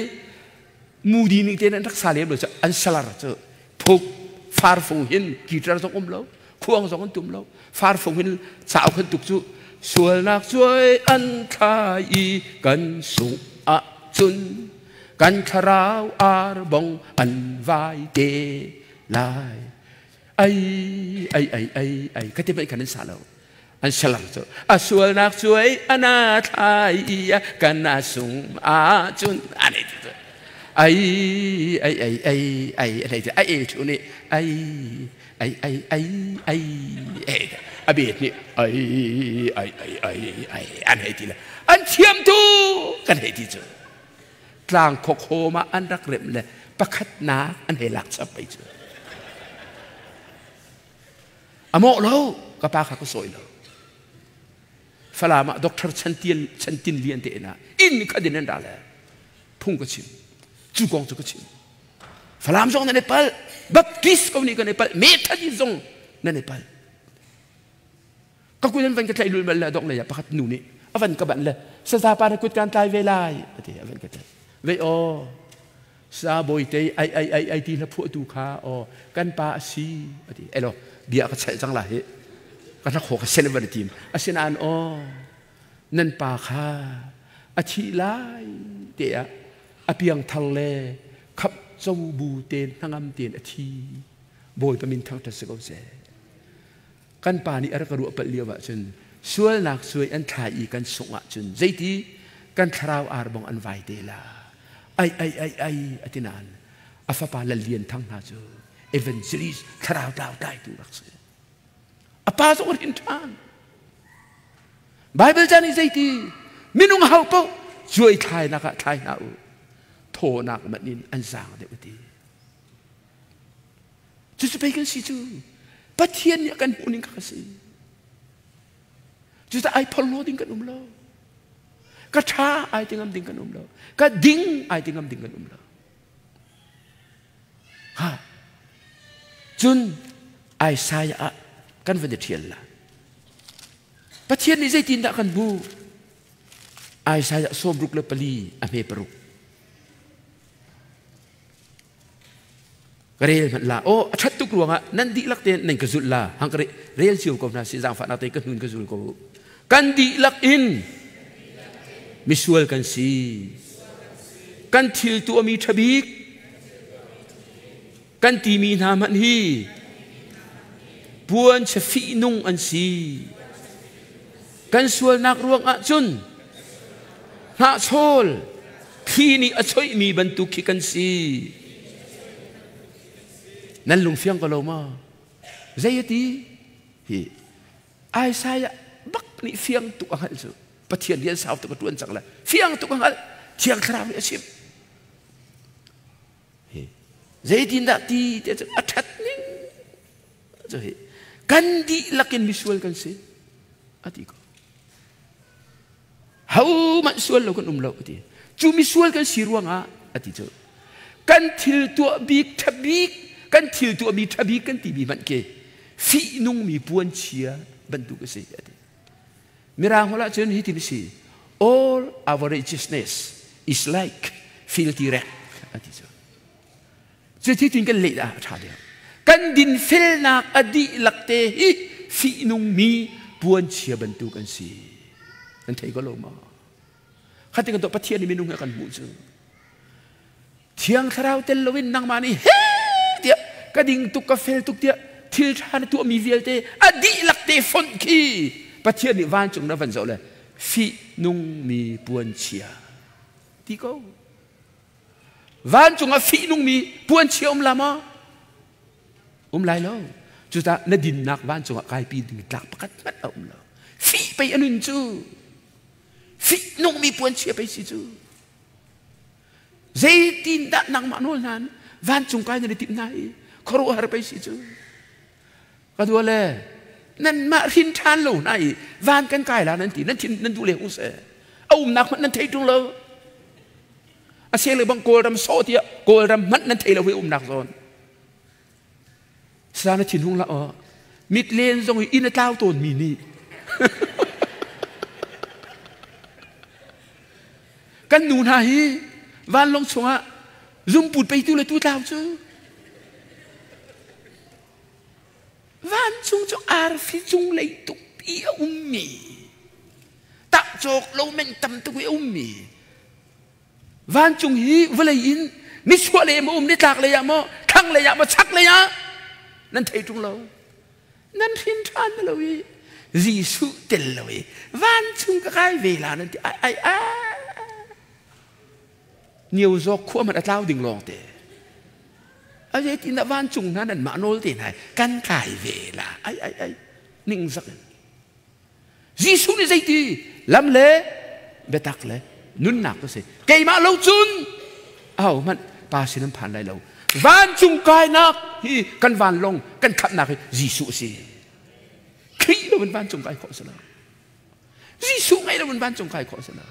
mudi ning tein an rak sa lem lo cu an salar cu phuk farfung hin guitar zong um lo khuang zong an tum lo farfung hin cauk han tuk cu sualnak cuai an thla i kan sung ahcun kan thlarau arbong an vai te lai ai ai ai ai ai ka ti mai kan an sa lo an salang cu a sualnak cuai ana thlai i kan a sung ahcun an ei ti ai ai ai ai ai ai ai ai thu nih ai ai ai ai ai ai a bet nih ai ai ai ai ai an hei ti le an thiam tu kan hei ti cu tlang khawkhawm ah an rak remh le pakhatnak an hei lak chap ei cu a mawh lo ka pa kha ka sawi lo Falam ah Doctor Chantian Chantin Lian te inn ah inn kha din an ra le phung ka chim cu kong cu ka chim Falam zong nan i palh Baptist ko nih kan i palh Methodist zong nan i palh ka kut an van ka tlaih lul bal le dong lei ah pakhat nu nih a van ka banh le saza pa na kut kan tlai ve lai ati a van ka tlaih ve aw sa bawite ai ai ai ai ti hla phuahtu kha aw kan pa a si ati elo bia ka chelh cang la hi ka hla kho ka sen van tim asinain aw nan pa kha a thih lai te ah a piangthar le khap co bu ten hnangam ten a thi Bawipa min thangṭhat si ko seh kan pa nih a rak ka ruah palh lio ahcun sualnak suai an thlai i kan sungh ahcun zeiti Kan thlarau ar bong an vai te la. Ai ai ai ai ati nain a fapa Lal Lian Thang hna cu evangelist thlarau tlau tlaitu rak si. A pa zong rin ṭhan. Bible ca nih zeiti minung hau paoh cuai thlainak ah thlai hna u. Thawnak manh in an zaang deuh ti. Cucu pei kan si cu. Pathian nih a kan hmuh ning kha si. Cucaah ai phorhlaw ding kan um lo. Ka ṭha ai ti ngam ding kan um lo. Ka ding ai ti ngam ding kan um lo. Ha. Cun Isaiah ah kan van i ṭhial la. Pathian nih zeitindah kan hmuh? Isaiah 64 a hme paruk. Ka rel hmanh la. Aw, a ṭhat tuk ruangah nan dihlak tein nan ka zulh la. Hang ka rel cio ko hna si zaangfahnak tein ka hnun ka zul ko. Kan dihlak in misual kan si. Kan thil tuahmi ṭha bik kan timi hna hmanh hi puan chia fihnung an si. Kan sualnak ruangah cun hnahchawl thli nih a choihmi bantuk khi kan si. Nan lungfiang ko lo maw? Zei a ti? Hi Isaiah bak nih fiang tuk a hngalh cu. Pathian rian sau tuk a ṭuan cang le fiang tuk a hngalh. Thiang Thlarau nih a chimh. Hi zeitindah ti te cu a ṭhat ning cu hi kan dihlak in misual kan si a ti ko. Hohmanh sual lo kan um lo a ti. Cu misual kan si ruangah a ti cu kan thil tuah bik ṭha bik kan thil tuahmi ṭha bik kan timi hmanh khi fihnungmi puanchia bantuk a si a ti. Mirang holh ahcun hitin a si all our righteousness is like filthy rag a ti cu. Cuti tin kan leh dah a ṭha deuh. Kan dinfelnak a dihlak te hi fihnungmi puanchia bantuk an si. Nan thei ko lo maw? Khatin kan tuah Pathian nih minung he kan hmuh cu. Thiang Thlarau tel loin nangmah nih he tiah ka ding tuk ka fel tuk tiah thil ṭha na tuahmi vialte a dihlak te fonh khi Pathian nih vancung na van zoh le fihnungmi puanchia ti ko. Vancung ah fihnungmi puanchia um la maw? Um lai lo. Cucaah na dinnak vancung ah kaipi ding tlak pakhat hmanh a um lo. Fih pei a nun cu. Fihnungmi puanchia pei si cu. Zeitindah nangmah nawl hna vancung kai nan i timh hna i khuaruahhar pei si cu. Ka dua le nanmah hrin ṭhan lo hna i van kan kai la nan ti nan thin nan duh le hung seh. A umnak hmanh nan thei ṭung lo. A seng le bang Kawlram sawh tiah Kawlram hmanh nan thei lo hi umnak zawn. Sa na thin hung la aw. Mit len zong hi inn a tlau tawn mi nih. Kan nu hna hi vanlawng chungah zumput peitu le tu tlau cu Vancung cu arfi cung lei tuk i a ummi tah cawk lo meng tam tuk i a ummi vancung hi vawlei in nichuah lei maw um nitlak lei ah maw thlang lei ah maw chak lei ah nan thei ṭung lo nan hrin ṭhan lo i Jesuh tel lo i vancung ka kai ve la nan ti ai ai ai Nio zawk khua hmanh a tlau ding lawng te. A zeitin dah vancung hna nan mah nawl te hna kan kai ve la ai ai ai ning zak in. Jesuh nih zeiti lam le biatak le nunnak ka si. Keimah lo cun aho hmanh pa sin an phan lai lo. Vancung kainak hi kan vanlawng kan khamhnak hi Jesuh a si. Khrih lo in vancung kai khawh a si lo. Jesuh ngei lo in vancung kai khawh a si lo.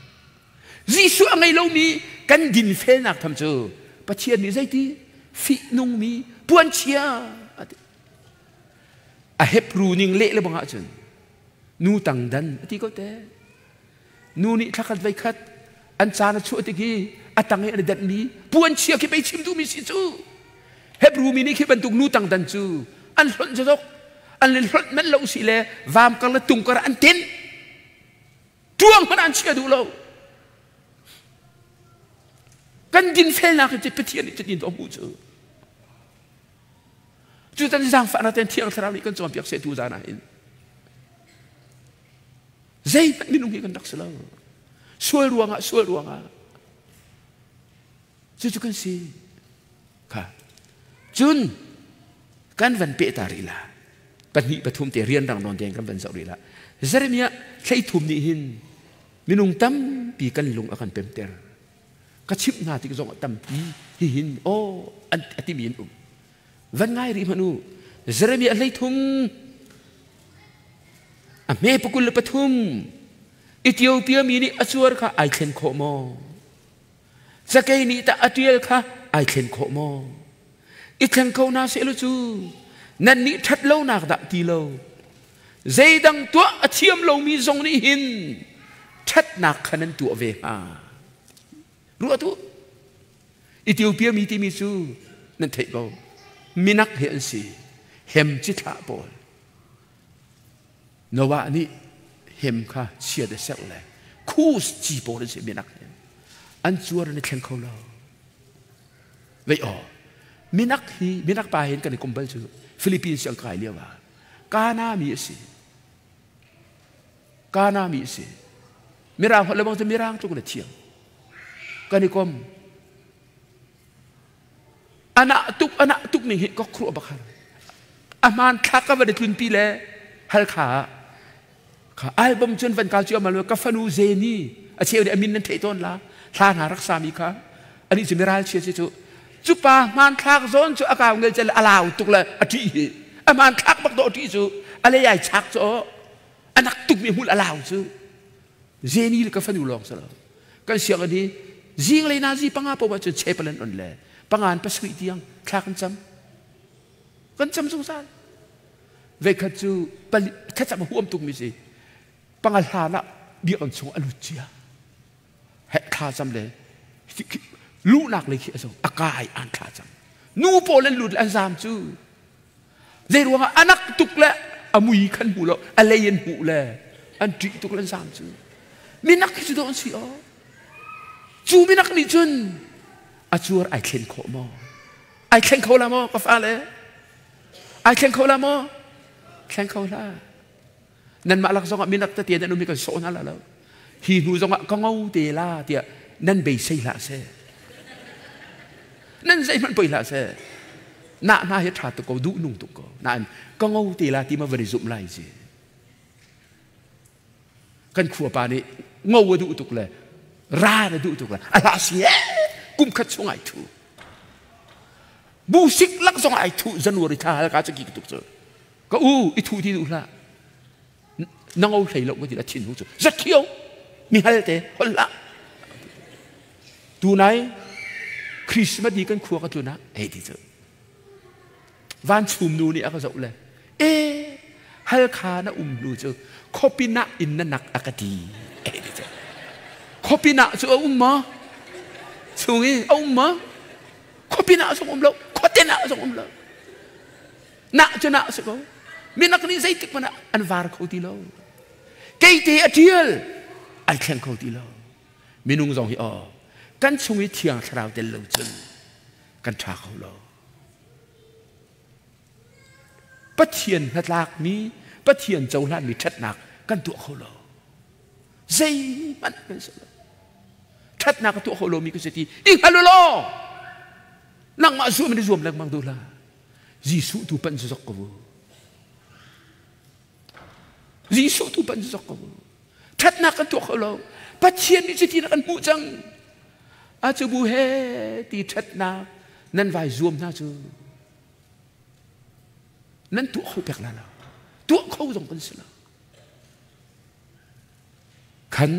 Jesuh a ngei lomi kan dinfelnak tham cu Pathian nih zeiti fihnungmi puanchia a ti. A Hebrew ning leh le bang ahcun nu tangdan a ti ko te. Nu nih thlakhat veikhat an caan a chuah tik i a tang i an i denhmi puanchia khi pei chim duhmi si cu. Hebrew mi nih khi bantuk nu tangdan cu an hlonh zazok an le hlonh manh lo si le vam kar le tung kar an tin. Tuang hmanh an chia duh lo. Kan dinfelnak hi Pathian nih cutin a hmuh cu. Cu tan zaangfahnak ten Thiang Thlarau nih kan cawnpiak seh tu zan ah hin. Zeihmanh minung hi kan rak si lo. Sual ruangah, sual ruangah. Cucu kan si. Kha. Cun kan van peh ta rih la. Pahnih pathum te rianrang nawn tein kan van zoh rih la. Jeremiah 33 nih hin minung tampi kan lung a kan pemter. Ka chimh hna tik zong ah tampi hihin aw an a timi an um. Van ngai rih hmanh u. Jeremiah 33 a hme 23 Ethiopia mi nih a cuar kha ai thlen khawh maw? Cakei nih tah a ṭial kha ai thlen khawh maw? I thleng kho hna sehlaw cu nannih ṭhat lonak dah ti lo. Zeidang tuah a thiam lomi zong nih hin ṭhatnak kha nan tuah ve hnga. Ruah tuah. Ethiopia mi timi cu nan theih ko. Minak he an si. Hem cithlah pawl. Noah nih hem kha chiat a serh le Kus ci pawl an si minak he. An cuar an i thleng kho lo. Vei aw. Minak hi minak pa hin kan i kum bal cu Philippines siang kai lio ah Kana mi a si. Kana mi a si. Mirang holh le bang cu mirang tluk le thiam. Kan i kom. Anah tuk anah tuk ning hi ka khuruah bak har. A hmaan thlak ka van i tlunpi le Halkha ah kha album cun van kal cu amal ka fanu Zeni a cheu nih a min nan theih tawn la thla hna rak sami kha ani cu miral chia si cu cu pa hmanthlak zawn cu a kau ngel cel a lau tuk le a ṭih hi a hmanthlak bak dawh ṭih cu a lei ai chak cu anak tuk mi hmul a lau cu Zeni le ka fanu lawng si lo kan sianginn hi zinglei nazi panga poah cun chapel an on le pangan pasarih tiang thla kan cam kan cam zungzal veikhat cu pali thlacam a huam tukmi si panga hlan ah biakinn chung a lut cia he thla cam le luhnak lei khi a zo a kai an thla cam nu pawl an lut le an zam cu zei ruangah anak tuk le a mui khan hmu lo a lei an hmuh le an ṭih tuk le an zam cu minak hi cu dawh an si aw cu minak nih cun a cuar ai thlen khawh maw ai thleng kho la maw ka fale ai thleng kho la maw thleng kho la nanmah lak zongah minak tete nan um i kan sawh hna la lo hi hnu zongah ka ngo te la tiah nan beisei hlah seh nan zeihmanh poi hlah seh na hna hi ṭha tuk ko duh nung tuk ko nain ka ngo te la ti ma van i zumh lai ci kan khua pa nih ngo a duh tuk le ra na duh tuk le a hlah si kum khat chung ai thu bu sik lak zong ai thu January thla hal ka cu ki tuk cu ka u i thu ti duh hlah na ngo hlei lo ka ti la thin hu cu zat thio mi hal te hol hlah tunai Christmas di kan khua ka tlun ah hei ti cu van chum nu nih a ka zoh le e halkha na um hnu cu khopina in na nak a ka ti hei ti cu khopina cu a um maw chung i a um maw khopina zong um lo khoten ah zong um lo Nah cu nah si ko. Minak nih zeitik hmanh ah an var kho ti lo. Keite a ṭial ai thleng kho ti lo. Minung zong hi aw kan chung i thiang thlarau tel lo cun kan ṭha kho lo. Pathian hnatlakmi, Pathian cohlanmi ṭhatnak kan tuah kho lo. Zeihmanh kan si lo. Ṭhatnak a tuah kho lomi ka si ti i hngal u law nangmah zuam in zuam lengmang duh hlah. Jesuh tu panh zok ko. Jesuh tu panh zok ko. Thatnak kan tuah kho lo. Pathian nih cuti na kan hmuh cang. A cu bu he ti thatnak nan vai zuam hna cu. Nan tuah kho pek la lo. Tuah kho zong kan si lo. Khan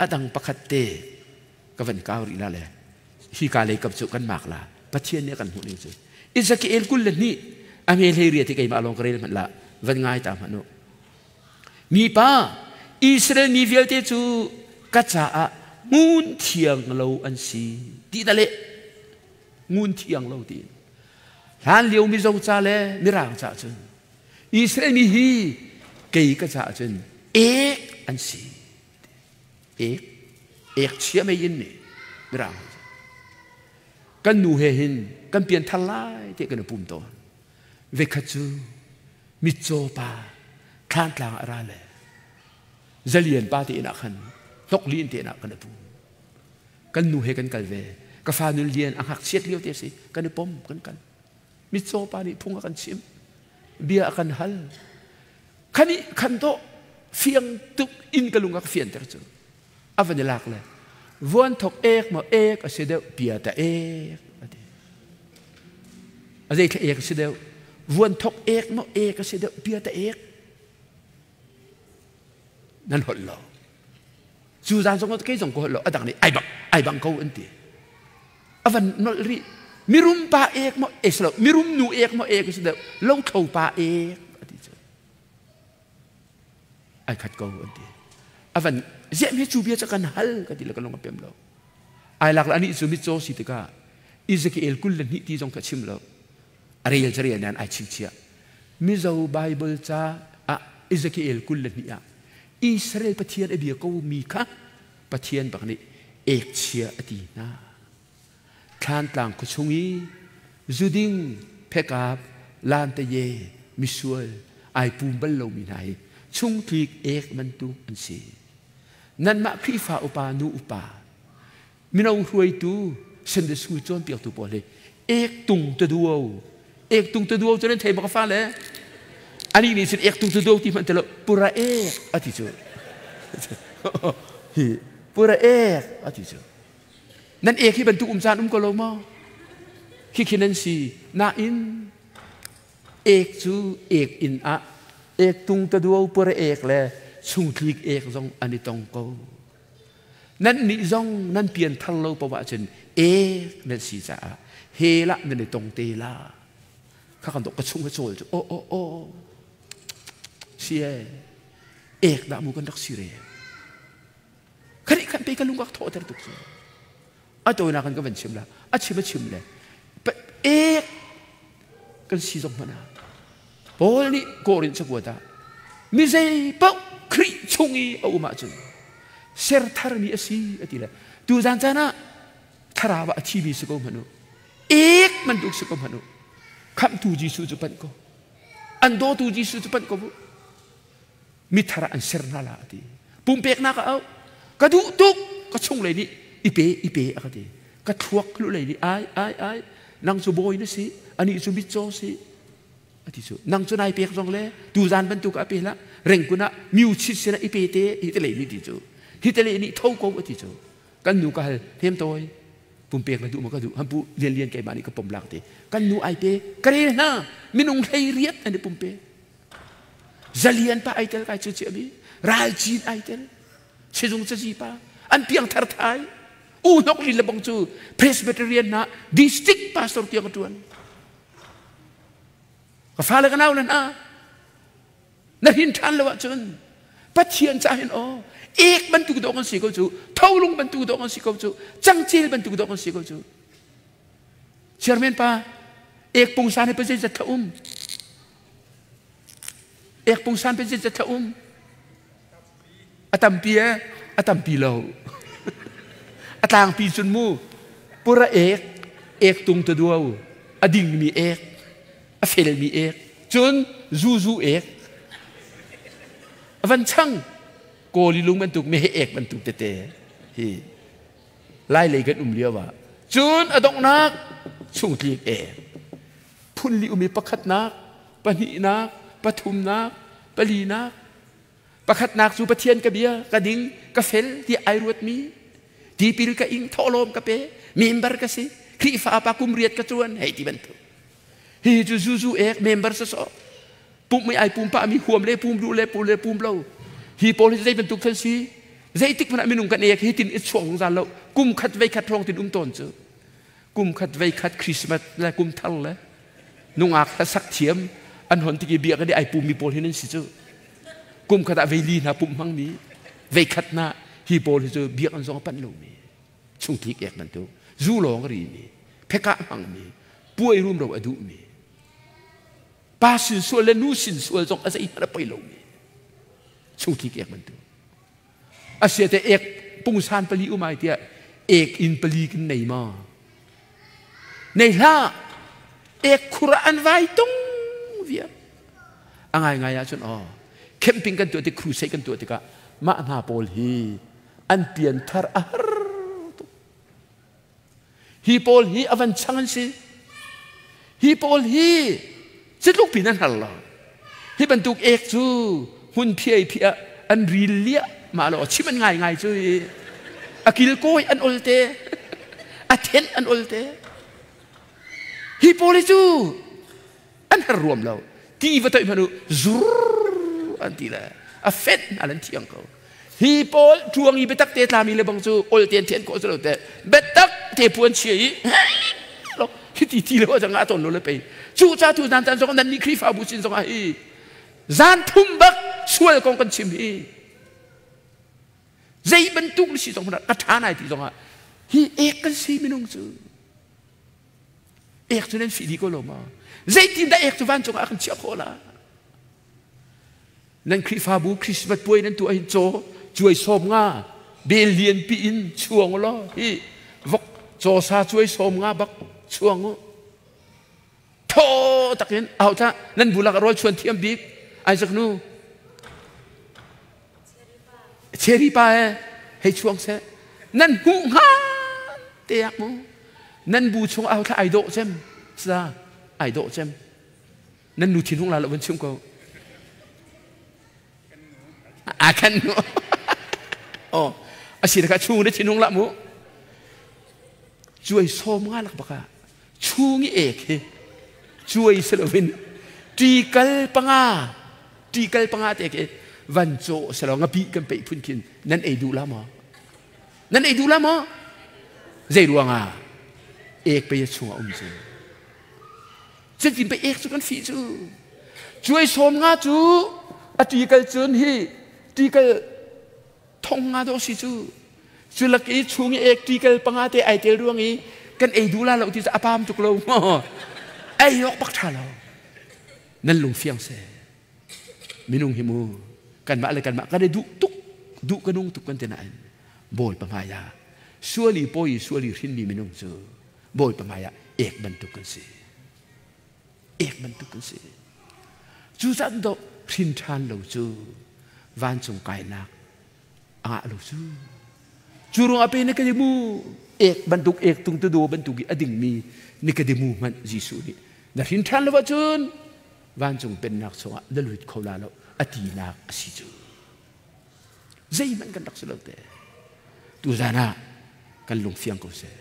a dang pakhat te ka van kau rih la le hi ka lei kap cu kan mak la Pathian nih a kan hmuh ning cu Ezekiel 22 a hme hlei ria ti keimah lawng ka rel hmanh la van ngai ta hmanh u mipa Israel mi vialte cu ka caah ngun thiang lo an si ti da le ngun thiang lo tiin hlan lio mizo ca le mirang ca cun Israel mi hi kei ka caah cun ek an si. Ek, ek chia mei in nih mirang kan nu he hin kan pian thar lai te kan i pum tawn. Vekhat cu mitcaw pa thlantlang a ra le zalian pa te inn ah khan Hnok li in te na kan i pum. Kan nu he kan kal ve. Ka fa nun lian a ngakchiat lio te si. Kan i pom kan kal. Mitcaw pa nih phung a kan chim. Bia a kan hal. Khani khan to fiang tuk in ka lung a ka fianter cu. A van i lak le vuan thok ek maw ek a si deuh pia ta ek a ti. A zei thla ek a si deuh. Vuan thok ek maw ek a si deuh pia ta ek. Nan holh lo. Cu zan zong kei zong ka holh lo a dang nih ai bang ai bang ko an ti. A van nolh rih. Mirum pa ek maw ek si lo mirum nu ek maw ek a si deuh lothlo pa ek a ti cu. Ai khat ko an ti. A van ziah mi cu bia cu kan hal ka ti le ka lung a pem lo. Ai lak le anih cu mitcaw si tikah Ezekiel 22 ti zong kha chim lo. A rel cu rel nain ai chingchiah. Mizo Bible ca ah Ezekiel 22 ah Israel Pathian a bia ko mi kha Pathian bak nih ekchia a ti hna. Thlantlang khuachung i zuding phekap lantaye misual ai pum bal lomi hna hi chungtlik ek bantuk an si. Nanmah Khrihfa upa nu upa mino hruaitu Sunday school cawnpiaktu pawl hi ek tung taduo ek tung taduo cu nan thei bak fa le ani nih cun ek tung taduo ti hmanh ti lo pura ek a ti cu hi pura ek a ti cu Nan ek hi bantuk um caan um ko lo maw? Khikhi nan si. Nain ek cu ek inn ah ek tung taduo pur ek le chungtlik ek zong an i tong ko. Nan nih zong nan pian thar lo paoh ahcun ek nan si caah he lah nan i tong te la. Kha kan dok ka chung a cawl cu oh oh oh si e ek dah mu kan rak si re. Kharih khan pe ka lung ka thawhter tuk cu. A tawinak kan ka van chim la. A chim a chim le ek kan si zong hmanh ah Paul nih Korin cakuat ah mi zei paoh Khrih chung i a um ahcun ser tharmi a si a ti le tuzan caan ah thlarau ah a thimi si ko hmanh u ek bantuk si ko hmanh u khamhtu Jesuh cu panh ko an dawtu Jesuh cu panh ko bu mithar ah an ser hna la a ti pumpeknak a auh ka duh tuk ka chunglei nih i pe i pe a ka ti ka thluak lulei nih ai ai ai nang cu bawi na si anih cu mitcaw si a ti cu nang cu nai pek zong le tuzan bantuk ah pe hlah rengkun ah miu chit sinah i pe te hi te lei nih ti cu hi te lei nih tho ko a ti cu kan nu ka hal hem tawi pumpek na duh ma ka duh hampu lian lian keimah nih ka pom lak ti kan nu ai pe ka rel hna minung hlei riat an i pumpe Zalian pa ai tel kai cu cia mi ralcin ai tel sizung cazi pa an piang thar thai u hnok li le bang cu Presbyterian na district pastor tiang ka tuan ka fale ka nau le hna na hin than lo ahcun Pathian ca hin aw ek bantuk dawh kan si ko cu tholung bantuk dawh kan si ko cu cangcel bantuk dawh kan si ko cu Chairman pa ek pungsan he pa zeizat thla um Ek pungsan pe zeizat thla um? A tampi e, a tampi lo. A tlangpi cun mu pura ek, ek tung ta duo, a dingmi ek, a felmi ek, cun zuzu ek. A van chang kawli lung bantuk me he ek bantuk tete hi lai lei kan um lio ah cun a donghnak chungtlik ek phun li um i pakhatnak pahnihnak pathumnak palinak pakhatnak cu Pathian ka bia ka ding ka fel ti ai ruatmi tipil ka ing thawhlawm ka pe member ka si Khrihfa pa kum riat ka chuan hei ti bantuk hi cu zuzu ek member sawsawh pumh mi ai pum pa mi huam le pum duh le pum le pum lo hi pawl hi zei bantuk khan si zeitik hmanh ah minung kan ek hi tin i chuak zungzal lo kum khat vei khat hrawng tin um tawn cu kum khat vei khat Christmas le kum thar le nungak hlasak thiam an hon tik i biak i ai pummi pawl hi nan si cu kum khat ah veili hna pumh hmangmi vei khat hna hi pawl hi cu biak an zong a panh lomi chungtlik ek bantuk zu lawng a rimi phekah hmangmi puai rumro a duhmi pa sin sual le nu sin sual zong a zeihmanh a poi lomi chungtlik ek bantuk Asiate ek pungsan pali um ai tiah ek in pali kan nei ma? Nei hlah. Ek khur ah an vai tung viar. A ngai ngai ahcun aw camping kan tuah tik crusade kan tuah tikah mah hna pawl hi An pianthar a har tuk. Hi pawl hi a van chang an si. Hi pawl hi citluk pin an har lo. Hi bantuk ek cu hmun phiai phiah ah an ril liah mah lo chim an ngai ngai cu i a kilkawi an ol te a thenh an ol te. Hi pawl hi cu an har ruam lo. Ti va toih hmanh u zur an ti le a fenh hna an thiang ko. Hi pawl ṭuang i biatak te tlami le bang cu ol te an thian khawh si lo te biatak te puan chia i lo hi ti ti lo zang ah ton lo le pei cu ca tu nan tan zong nan nih Khrihfabu sin zong ah hi zan thum bak sual kong kan chim hi zei bantuk na si zong ka ṭha nai ti zong ah hi ek kan si minung cu ek cu nan fih dih ko lo ma zeitin dah ek cu vancung ah kan chiah khawh la nan Khrihfabu Christmas puai nan tuah hin caw cuai sawm nga bel lian pi in chuang law hi vok caw sa cuai sawm nga bak chuang u tho takin au tha nan bulak rawl chuan thiam bik Isaac nu Cherry pa he hei chuang seh nan hmuh hnga te ak mu nan bu chung au thla ai dawh cem sa ai dawh cem nan nu thinhung la lo van chim ko a kan nu oh a si ka chung na thinhung la mu cuai som nga lak baka chung i ek hi cuai selovin tikal panga tikal panga te ke van cho selo ngapi kan pe phun khin nan ei du la mo nan ei du la mo zei ruanga ek pe chunga um chu Cutin pe ek cu kan fih cu. Cuai sawm nga cu a tikal cun hi tikal thong nga dawh si cu. Cu lak i chung i ek tikal panga te ai tel ruang i kan ei duh la lo ti cu a pam tuk lo maw. Ei awk bak ṭha lo. Nan lung fiang seh. Minung hi mu kanmah le kanmah kan i duh tuk duh ka nung tuk kan ti nain Bawipa hmai ah suali pawi suali hrinmi minung cu Bawipa hmai ah ek bantuk kan si. Ek bantuk kan si. Cucaah do hrin ṭhan lo cu vancung kainak a ngah lo cu. Cu ruangah pe Nikodemu ek bantuk ek tung tu do bantuk i a dingmi Nikodemu hmanh Jesuh nih na hrin ṭhan lo ahcun vancung pennak chungah na lut kho la lo a tinak a si cu. Zeihmanh kan rak si lo te. Tuzan ah kan lung fiang ko seh.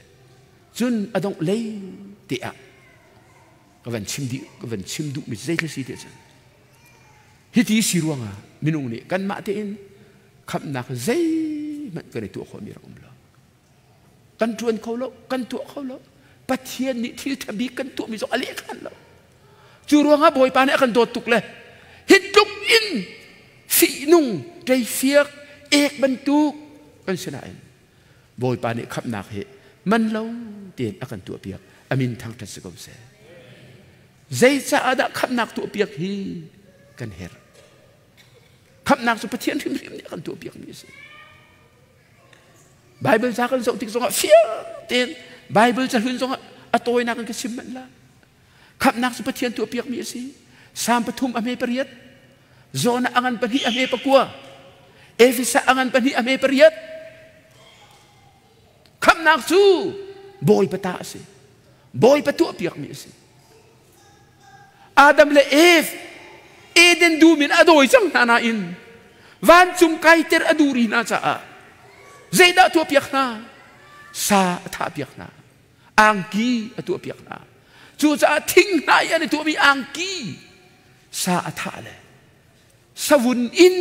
Cun a dongh lei te ah ka van chim dih ka van chim duh mi zei si ti cun hiti si ruangah minung nih kanmah tein khamhnak zeihmanh kan i tuah khawhmi rak um lo. Kan ṭuan kho lo, kan tuah kho lo. Pathian nih thil ṭha bik kan tuahmi zong a leh khan lo. Cu ruangah Bawipa nih a kan dawt tuk le hi tluk in fihnung, ṭeifiak, ek bantuk kan si nain Bawipa nih khamhnak hi man lo tein a kan tuahpiak. A min thangṭhat si ko seh. Zeicaah dah khamhnak tuahpiak hi kan herh? Khamhnak cu Pathian hrimhrim nih a kan tuahpiakmi a si. Bible ca kan zoh tik zongah fiang tein Bible cahlun zongah a tawinak in ka chim manh la. Khamhnak cu Pathian tuahpiakmi a si. Salm pathum a hme pariat, Jonah a ngan pahnih a hme pakua, Efesa a ngan pahnih a hme pariat. Khamhnak cu Bawipa ta a si. Bawipa tuahpiakmi a si. Adam le Eve Eden dum in a dawi cang hna nain vancung kaiter a duh rih hna caah zeidah tuahpiak hna? Sa a thahpiak hna. Angki a tuahpiak hna. Cucaah thing hna i an i tuahmi angki sa a thah le savun in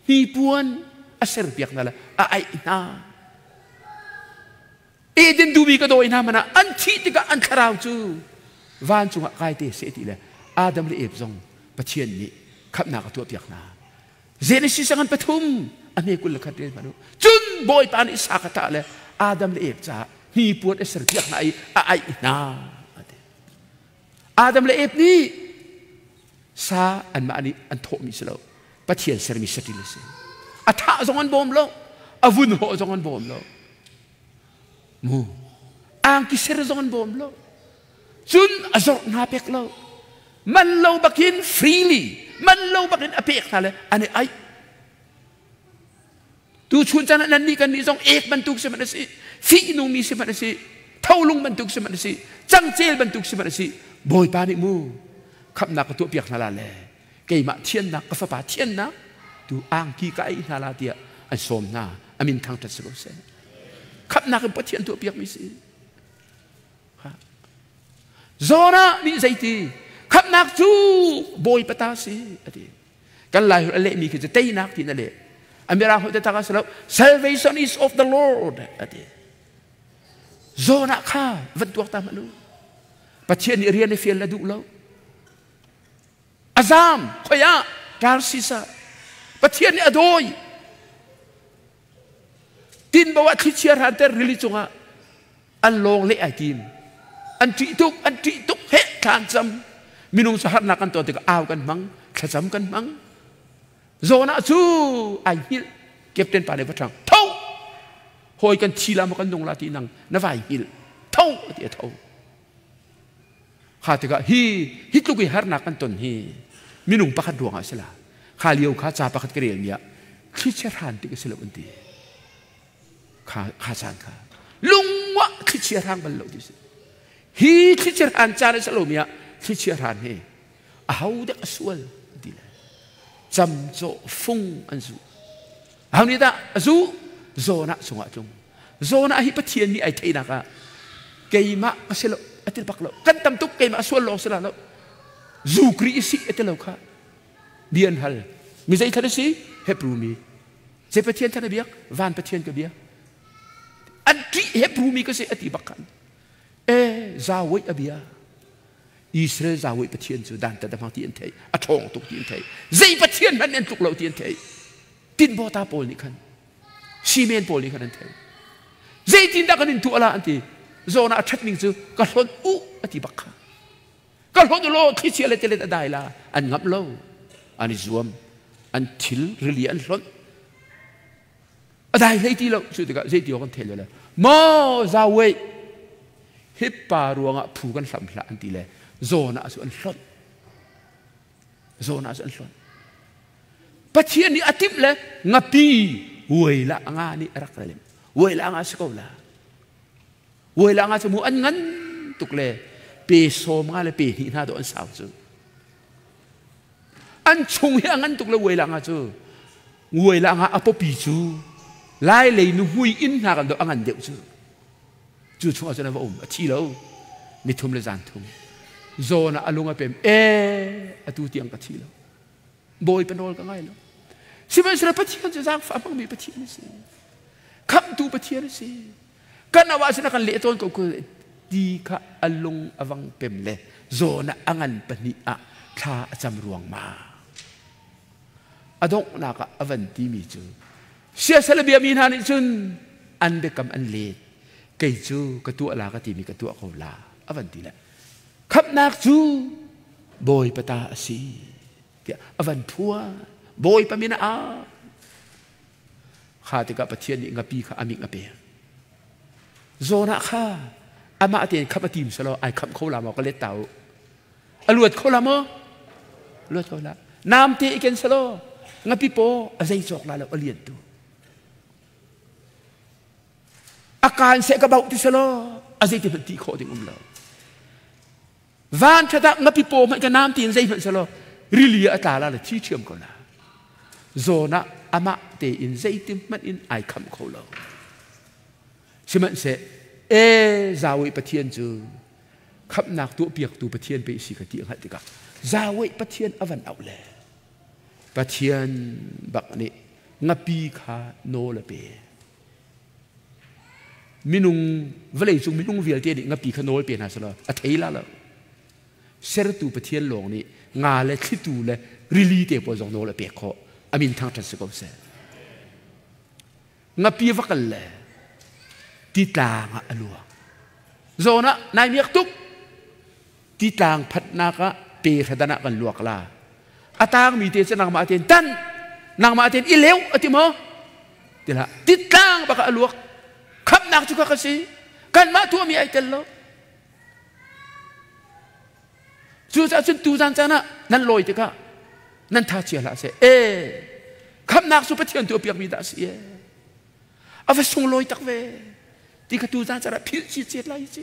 hnipuan a serpiak hna le a aih hna. Eden duhmi ka dawi hna hmanh ah an thih tikah an thlarau cu vancung ah kai te seh ti le Adam le Eve zong Pathian nih khamhnak a tuahpiak hna. Genesis ngan pathum a hme 21 rel hmanh u. Cun Bawipa nih sa ka tah le Adam le Eve caah hnipuan a serpiak hna i a aih hna. Adam le Eve nih sa anmah nih an thawhmi si lo. Pathian sermi saṭil a si. A thah zong an bawm lo. A vun hawh zong an bawm lo. Mu angki ser zong an bawm lo. Cun a zorh hna pek lo. Man lo bakin freely man lo bakin a pek hna le an i aih. Tu chun caan ah nannih kannih zong ek bantuk si hmanh a si, fihnungmi si hmanh a si, tholung bantuk si hmanh a si, cangcel bantuk si hmanh a si, Bawipa nih mu khamhnak ka tuahpiak hna la le keimah thiannak ka fapa thiannak tu angki ka ei hna la tiah an sawm hna. Amin thangṭhat si ko seh. Khamhnak in Pathian tuahpiakmi si. Jonah nih zeiti khamhnak cu Bawipa ta si a ti. Kan Lai holh a lehmi khi cu teinak tiin a leh. A Mirang holh taktak a si lo. Salvation is of the Lord a ti. Jonah kha van tuak ta hmanh u. Pathian nih rian i fial a duh lo. A zaam khoi ah Tarsis ah Pathian nih a dawi. Tinbo ah thlichia hranter rili cungah an lawng leh ai tim. An ṭih tuk, an ṭih tuk, heh thla an cam. Minung cu harnak kan ton tikah au kan hmang, thlacam kan hmang. Jonah cu ai hngilh. Captain pa nih va ṭhang, tho! Hawi kan thi la maw kan nung la ti nang na vai hngilh. Tho! ti a tho. Kha tikah hi hi tluk i harnak kan ton hi minung pakhat ruangah a si la. Kha lio kha ca pakhat ka relmi ah thlichia hran tik a si lo an ti. Kha kha caan kha lungwah thlichia hrang bal lo ti si. Hi thlichia hran caan a si lomi ah thlichia hran hi aho dek a sual ti le camcawh fung an zuh. Aho nih dah a zuh? Jonah cungah tlung. Jonah hi Pathian nih ai theihnak ah keimah ka si lo a ti bak lo. Kan tam tuk keimah sual lawng si la lo. Zu kri si a ti lo kha. Bia an hal. Mi zei thlan a si? Hebrew mi. Zei Pathian thlan a biak? Van Pathian ka biak. An ṭih Hebrew mi ka si a ti bak khan. E zawei a bia. Israel zawei Pathian cu dan tat a hmang ti an theih. A ṭhawng tuk ti an theih. Zei Pathian hmanh an tluk lo ti an theih. Tinbawta pawl nih khan Simen pawl nih khan an theih. Zeitindah kan in tuah la an ti. Zawn ah a ṭhat ning cu ka hlonh u a ti bak kha. Ka hlonh u law thlichia le tilet a dai la. An ngamh lo. An i zuam. An thil rili an hlonh. A dai hlei ti lo. Cu tikah zeiti awk an thei le maw zawei hi pa ruangah phu kan hlam hlah an ti le zawn ah cu an hlonh. Zawn ah cu an hlonh. Pathian nih a timh le ngapi uai la nga nih a rak rem. Uai la nga si ko la. Uai la nga cu mu an ngan tuk le pe sawm nga le pe hnih hna do an sau cu. An chung hi a ngan tuk le uai la nga cu. Uai la nga a popi cu lai lei nu hui inn hna kan do a ngan deuh cu. Cu chung ah cun a va um a thi lo. Nithum le zan thum. Zawn ah a lung a pem e atu tiang ka thi lo. Bawipa nawl ka ngai lo. Sihmanhsehlaw Pathian cu zaangfah hmangmi Pathian a si. Khamhtu Pathian a si. Kan au ahcun a kan leh tawn ko ti kha a lung a vang pem le zawn ah a ngan pahnih ah thla a cam ruang ma. A donghnak ah a van timi cu siasal a biami hna nih cun an biakam an let. Kei cu ka tuah la ka timi ka tuah ko la a van ti le khamhnak cu Bawipa ta a si tiah a van phuan. Bawipa min a au. Kha tikah Pathian nih ngapi kha a ming a pek. Jonah kha amah tein khamh a tim selaw ai khamh kho la maw ka let ta u. A luat kho la maw? Luat kho la. Nam te i ken selaw ngapi paw a zei cawk la lo a lian tu. A kaan seh ka bauh ti selaw a zei ti hmanh ti khawh ding um lo. Van ṭhat ah ngapi paw hmanh ka nam tiin zeihmanh selaw rili ah a tla la le thi ṭhiam ko la. Zawn ah amah tein zeitin hmanh in ai khamh kho lo. Sihmanhseh e Zawei Pathian cu khamhnak tuahpiaktu Pathian pe si ka ti a hngalh tikah Zawei Pathian a van auh le Pathian bak nih ngapi kha nawl a pe. Minung vawleicung minung vialte nih ngapi kha nawl pe hna selaw a thei la lo. Sertu Pathian lawng nih nga le thlitu le rili te pawl zong nawl a pek khawh. A min thangṭhat si ko seh. Ngapi va kal le titlang ah a luang. Zawn ah nai miak tuk. Titlang phatnak ah pe hradan ah kan luak la. A tangmi te cu nangmah tein tan, nangmah tein i leu a ti maw? Tilah titlang bak ah a luak. Khamhnak cu ka si. Kanmah tuahmi ai tel lo. Cucaah cun tuzan caan ah nan lawi tikah nan tha chia hlah seh. E, khamhnak cu Pathian tuahpiakmi dah a si e. A va sunglawi tak ve. Ti kha tu zan cara philh ci cet lai ci.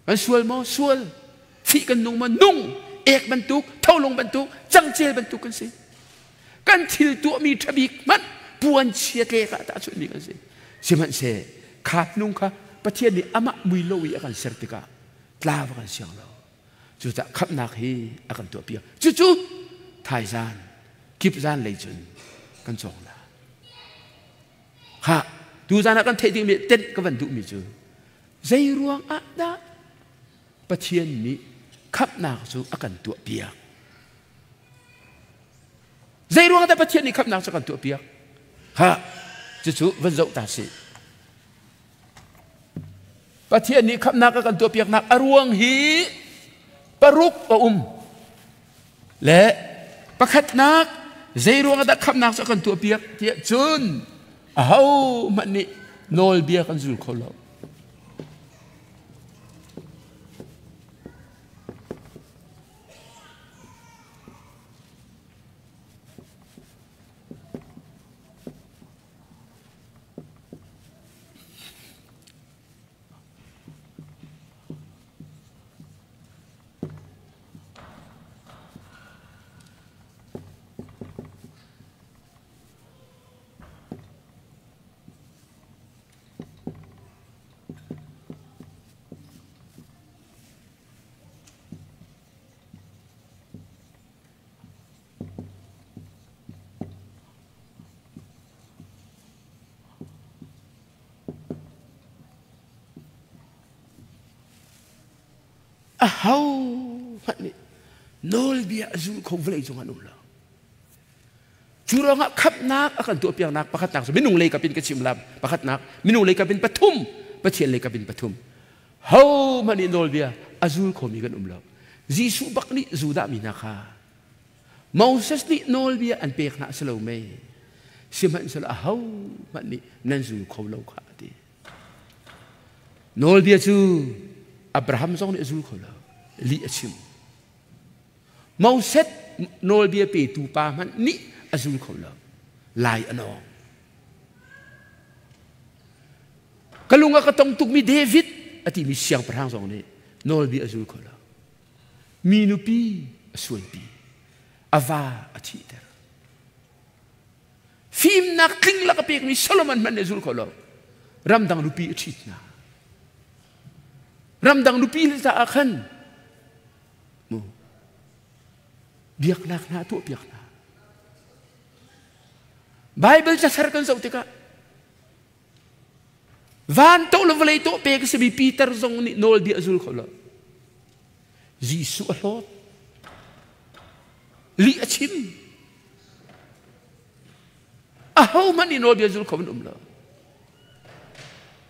Kan sual maw? Sual. Fih kan nung maw? Nung. Ek bantuk, tholung bantuk, cangcel bantuk kan si. Kan thil tuahmi ṭhabik hmanh puan chia tlek ah tahchunhmi kan si. Sihmanhseh kha nung kha Pathian nih amah mui lo i a kan ser tikah tla va kan siang lo. Cucaah khamhnak hi a kan tuahpiak. Cucu thaizan, kipzan lei cun kan cawng la. Khah, tuzan ah kan theih dingmi tenh ka van duhmi cu zei ruang ah dah Pathian nih khamhnak cu a kan tuahpiak? Zei ruang dah Pathian nih khamhnak cu a kan tuahpiak? Ha, cucu van zoh ta sih. Pathian nih khamhnak a kan tuahpiaknak a ruang hi paruk a um. Le pakhatnak zei ruang dah khamhnak cu a kan tuahpiak tiah cun ahohmanh nih nawlbia kan zul kho lo. Ahohmanh nih nawlbia a zul kho vawlei cung an um lo. Cu ruangah khamhnak a kan tuahpiaknak pakhatnak cu minung lei kap in ka chim lam pakhatnak minung lei kap in pathum Pathian lei kap in pathum hohmanh nih nawlbia a zul khomi kan um lo. Jesuh bak nih Judah mi hna kha Moses nih nawlbia an pek hna a si lo mei sihmanhsehlaw ahohmanh nih nan zul kho lo kha a ti. Nawlbia cu Abraham zong nih a zul kho lo lih a chim. Moses nawlbia petu pa hmanh nih a zul kho lo lai a nawng. Ka lung a ka tong tukmi David a timi siangpahrang zong nih nawlbia a zul kho lo. Mi nupi a sualpi, a va a thihter. Fimnak tling lak a pekmi Solomon hmanh nih a zul kho lo. Ramdang nupi a ṭhit hna. Ramdang nupi le caah khan mu biaknak hna tuahpiak hna. Bible cathar kan zoh tikah Van to le vawlei to pek a simi Peter zong nih nawlbia a zul kho lo. Jesuh a hlawt. Lih a chim. Ahohmanh nih nawlbia zul kho an um lo.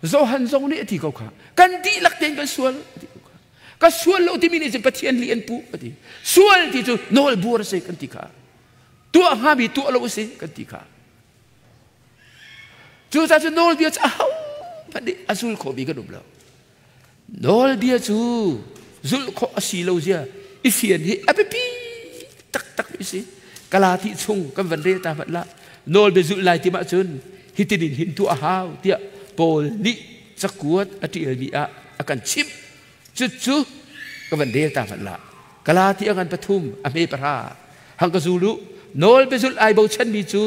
Johan zong nih a ti ko kha. Kan dihlak tein kan sual a ti ko kha. Ka sual lo timi nih cun Pathian lih an puh a ti. Sual ti cu nawlbuar a si kan ti kha. Tuah hngami tuah lo a si kan ti kha. Cucaah cu nawlbia cu ahohmanh nih a zul khawhmi kan um lo. Nawlbia cu zulh khawh a si lo zia i fian hi a biapi taktak mi si. Kala ti chung kan van rel ta hmanh lah. Nawlbia zulh lai tim ahcun hitin in hin tuah a hau tiah Paul nih cakuat a ṭialmi ah a kan chimh. Cucu ka van rel ta hmanh lah. Galati a ngan pathum a hme pahra hang ka zul u nawl biazulh ai bochanmi cu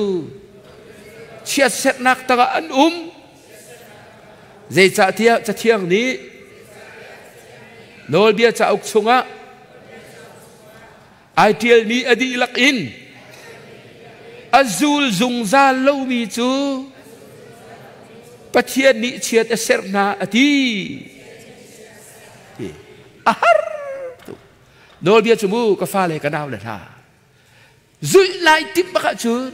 chiatserhnak tangah an um zeicahtiah cathiang nih nawlbia cauk chungah ai ṭialmi a dihlak in a zul zungzal lomi cu Pathian nih chiat a serh hna a ti. A har tuk. Nawlbia cu mu ka fale ka nau le hna. Zulh lai timh bak ahcun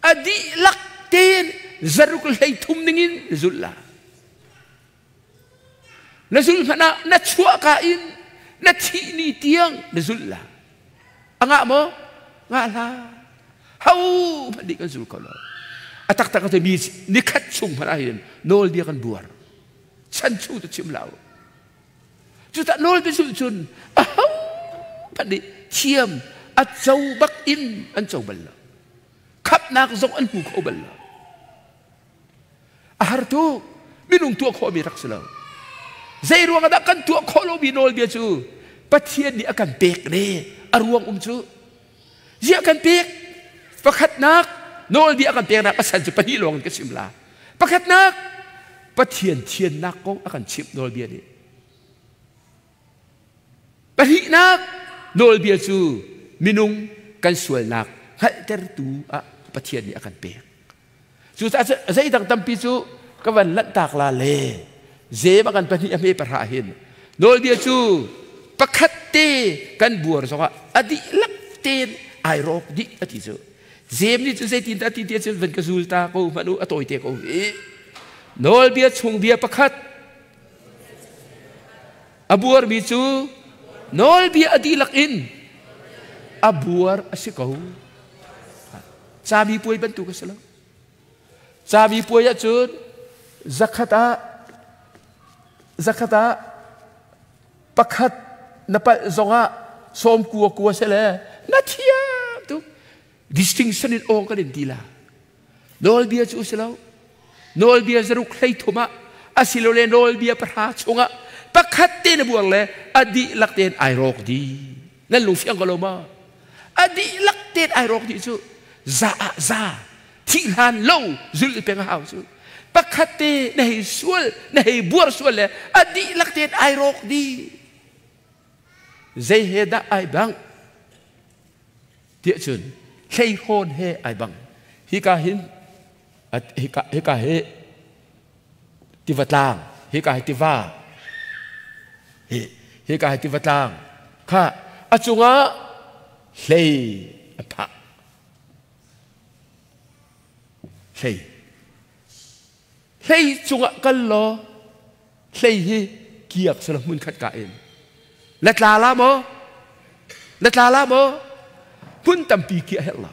a dihlak tein zaruk hlei thum ningin zulh la. Na zulh hmanh ah na chuahka in na thih ni tiang na zulh la. A ngah maw? Ngah hlah. Ho hmanh nih kan zul kho lo. A taktak a mi nikhat chung hmanh ah hin nawlbia kan buar. Chan chung tu chim lo. Cucah nawlbia zulh cun aho hmanh nih thiam a co bak in an co bal lo. Khapnak zong an hmu kho bal lo. A har tuk. Minung tuah khawhmi rak si lo. Zei ruang dah kan tuah khawh lomi nawlbia cu Pathian nih a kan pek ne a ruang um cu. Ziah kan pek? Pakhatnak nawlbia a kan peknak a san cu pahnih lawng in ka chim la. Pakhatnak Pathian thiannak kong a kan chimh nawlbia nih. Pahnihnak nawlbia cu minung kan sualnak hngalhtertu ah Pathian nih a kan pek. Cucaah zeidang tampi cu ka van lanhtak la le zem a kan pahnih a hme pahra hin nawlbia cu pakhat te kan buar zongah a dihlak tein ai rawk dih a ti cu. Zem nih cun zeitin dah ti ti cun van ka zul ta ko hmanh u a tawi te ko hi. Nawlbia chung bia pakhat A buarmi cu nawlbia a dihlak in a buar a si ko. Cami puai bantuk a si lo. Cami puai ahcun zakhat ah zakhat ah pakhat na palh zongah sawm kua kua se le na thiam tuk distinction in awng kan in ti la. Nawlbia cu si lo. Nawlbia zaruk 13 ah asilole nawlbia pahra chungah pakhat te na buar le a dihlak tein ai rawk dih. Nan lungfiang ko lo ma? A dihlak tein ai rawk dih cu za ah za thih hlan lo zulh peng a hau cu. Pakhat te na hei sual, na hei buar sual le a dihlak tein ai rawk dih. Zei he dah ai bang? Tiah cun hleihrawn he ai bang. Hika hin hika hika hi tiva tlang, hika hi tiva, hi hika hi tiva tlang kha a cungah hlei a phah. Hlei. Hlei cungah kal law hlei hi kiak sala hmun khat ka in na tla la maw na tla la maw hmun tampi ki a herh lo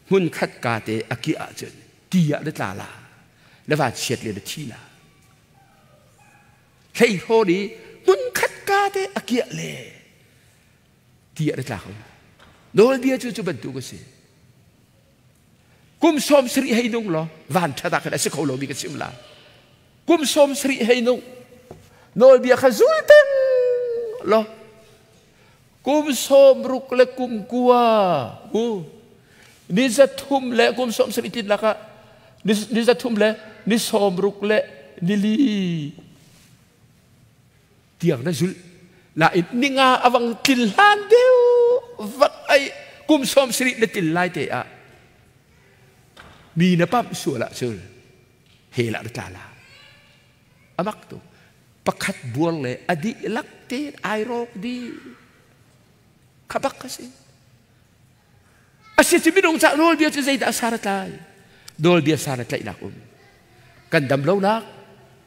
hmun khat ka te a ki ahcun ti ah na tla la na van chiat le na thi la hlei hrawn i hmun khat ka te a kiah le ti ah na tla ko nawlbia cu cu bantuk a si Kum 70 hei nung law van ṭhat ah khan a si kho lomi ka chim la. Kum 70 hei nung nawlbia kha zul peng law kum 60 le kum kua u ni 300 le kum 70 tlin lakah ni 300 le ni 60 le ni li tiang na zulh nain ninga awang til hlan deuh vak ai kum 70 na til lai te ah mi na pamh sual ahcun he lah na tla la amak tu pakhat buar le a dihlak tein ai rawk di khabak ka si A si cu minung cah nawlbia cu zeidah sar a tlai? Nawlbia sar a tlaihnak um. Kan dam lonak,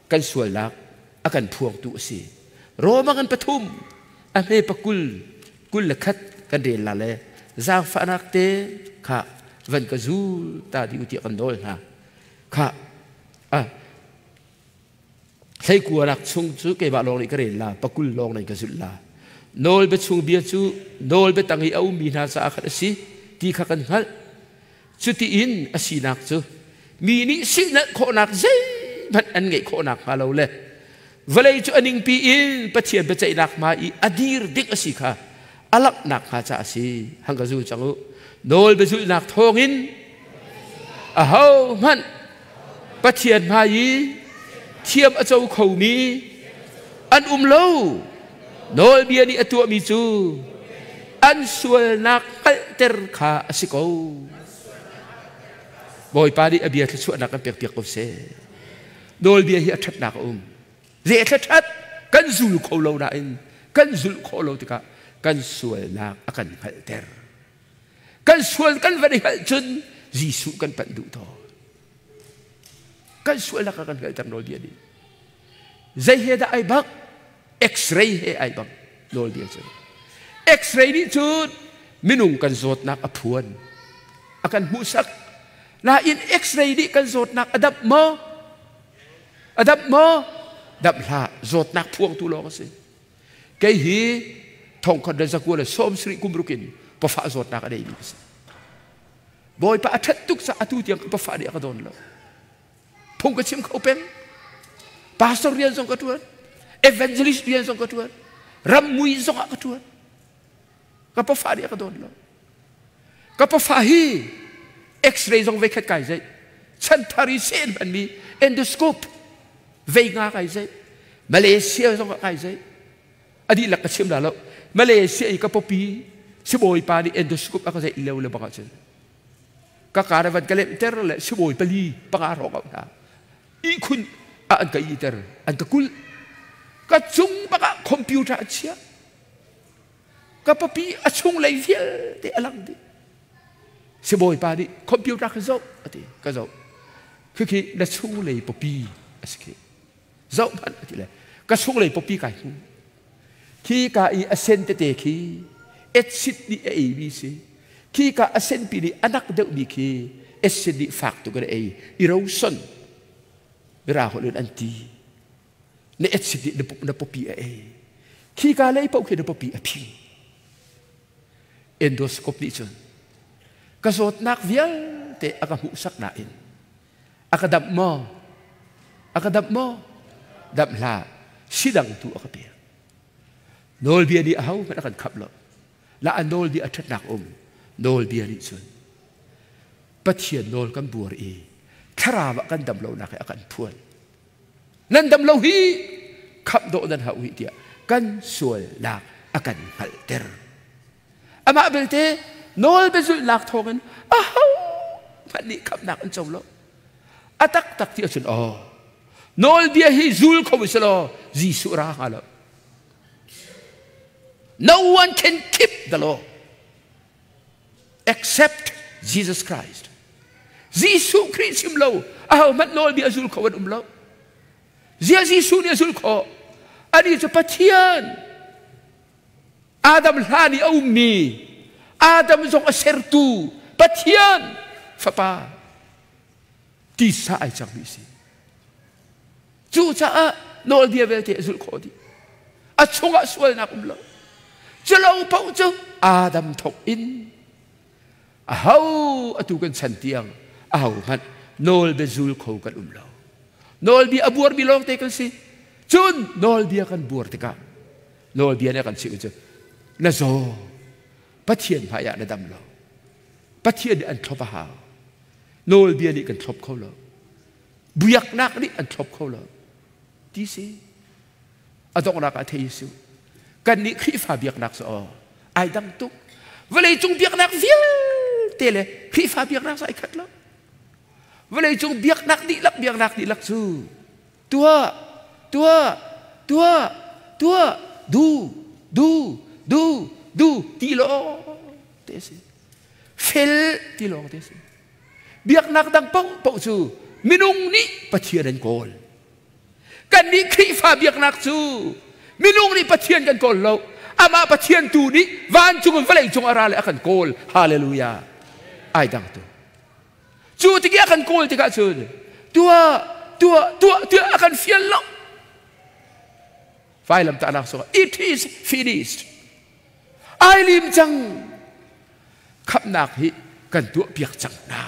kan sualnak a kan phuangtu a si. Roma kan pathum, a hme pakul, kul le khat kan rel la le zaangfahnak te kha van ka zul ta di u tiah kan nawl hna. Kha a Hleikuanak chung cu keimah lawng nih ka rel la, pakul lawng nih ka zulh la. Nawlbia chung bia cu nawlbia tang i a ummi hna caah khan a si ti kha kan hngalh. Cuti in a sinak cu mi nih silhnalh khawhnak zeihmanh an ngeih khawhnak hnga lo le vawlei cu a ningpi in Pathian biaceihnak hma i a dir ding a si kha a langhnak hnga caah a si. Hang ka zul cang u. Nawlbia zulhnak thawngin ahohmanh Pathian hmai i thiam a co khomi an um lo. Nawlbia nih a tuahmi cu an sualnak hngalhter kha a si ko. Bawipa nih a bia thluachuahnak kan pekpiak ko seh. Nawlbia hi a ṭhatnak a um. Zei a ṭhat kan zul kho lo nain kan zulh khawh lo tikah kan sualnak a kan hngalhter. Kan sual kan van i hngalh cun Jesuh kan panh duh tawn. Kan sualnak a kan hngalhter nawlbia nih. Zei he dah ai bak? X-ray he ai bak nawlbia cu. X-ray nih cun minung kan zawtnak a phuan. A kan hmuhsak. Nain X-ray nih kan zawtnak a damh maw? A damh maw? Damh hlah. Zawtnak phuangtu lawng a si. Kei hi thongkhat le zakua le 70 kum ruk in pafa zawtnak a neimi ka si. Bawipa a ṭhat tuk caah atu tiang ka pafa nih a ka dawn lo. Phung ka chim kho peng. Pastor rian zong ka ṭuan. Evangelist rian zong ka ṭuan. Rammui zong ah ka ṭuan. Ka pafa nih a ka dawn lo. Ka pafa hi X-ray zong veikhat kai zeih. Chanthar i seh an hmanmi endoscope vei nga kai zeih. Malaysia zong ah kai zeih. A dihlak ka chim la lo. Malaysia i ka popi sibawi pa nih endoscope a ka zeih lio le bang ahcun ka kar van ka lemter le sibawi pali panga hrawng au hna. Ihkhun ah an ka iter, an ka kulh. Ka cung bak ah computer an chiah. Ka papi a chunglei vialte a lang dih. Sibawipa nih computer ka zoh a ti, ka zoh. Khikhi na chunglei papi a si khi. Zoh hmanh a ti le ka chunglei papi kai hmu. Khi ka i a sen tete khi acid nih a ei mi si. Khi ka a senpi nih a nak deuhmi khi acid nih fak tuk in a ei. Erosion mira holh in an ti. Na acid nih na pawpi a ei. Khi ka lei paoh khi na pawpi a phing. Endoscope nih cun ka zawtnak vialte a ka hmuhsak nain a ka damh maw? A ka damh maw? Damh hlah. Sidang tu a ka pek. Nawlbia nih ahohmanh a kan khap lo. La a nawlbia a ṭhatnak um. Nawlbia nih cun Pathian nawl kan buar i thlarau ah kan dam lonak hi a kan phuan. Nan dam lo hi khamh dawh nan hau hi tiah kan sualnak a kan hngalhter. Amah belte nawl biazulhnak thawngin aho hmanh nih khamhnak an co lo. A taktak ti ahcun aw nawlbia hi zul kho sih law Jesuh ra hnga lo. No one can keep the law except Jesus Christ. Jesuh Khrih chim lo aho hmanh nawlbia zul kho an um lo. Zia Jesuh nih a zul khawh. Anih cu Pathian Adam hlan i a ummi Adam zong a sertu Pathian Fapa tisa ai cangmi si. Cucaah nawlbia vialte a zulh khawh dih. A chungah sualnak um lo. Culo paoh cu Adam thawk in aho atu kan chan tiang aho hmanh nawlbia zul kho kan um lo. Nawlbia a buarmi lawngte kan si. Cun nawlbia kan buar tikah nawlbia nih a kan chimh cu na zaw Pathian hmaiah na dam lo. Pathian nih an thlop a hau. Nawlbia nih kan thlop kho lo. Biaknak nih an thlop kho lo. Ti si. A donghnak ah thei su. Kan nih Khrihfa biaknak cu aw ai dang tuk. Vawlei cung biaknak vialte le Khrihfa biaknak cu ai khat lo. Vawlei cung biaknak dihlak biaknak dihlak cu tuah tuah tuah tuah du du du du ti lawng te si. Fel ti lawng te si. Biaknak dang paohpaoh cu minung nih Pathian an kawl. Kannih Khrihfa biaknak cu minung nih Pathian kan kawl lo. Amah Pathian tu nih vancung in vawlei cung a ra le a kan kawl. Hallelujah. Ai dang tu. Cu tik i a kan kawl tikah cun tuah tuah tuah tiah a kan fial lo. Vailamtahnak sungah it is finished. Ai lim cang. Khamhnak hi kan tuah piak cang hna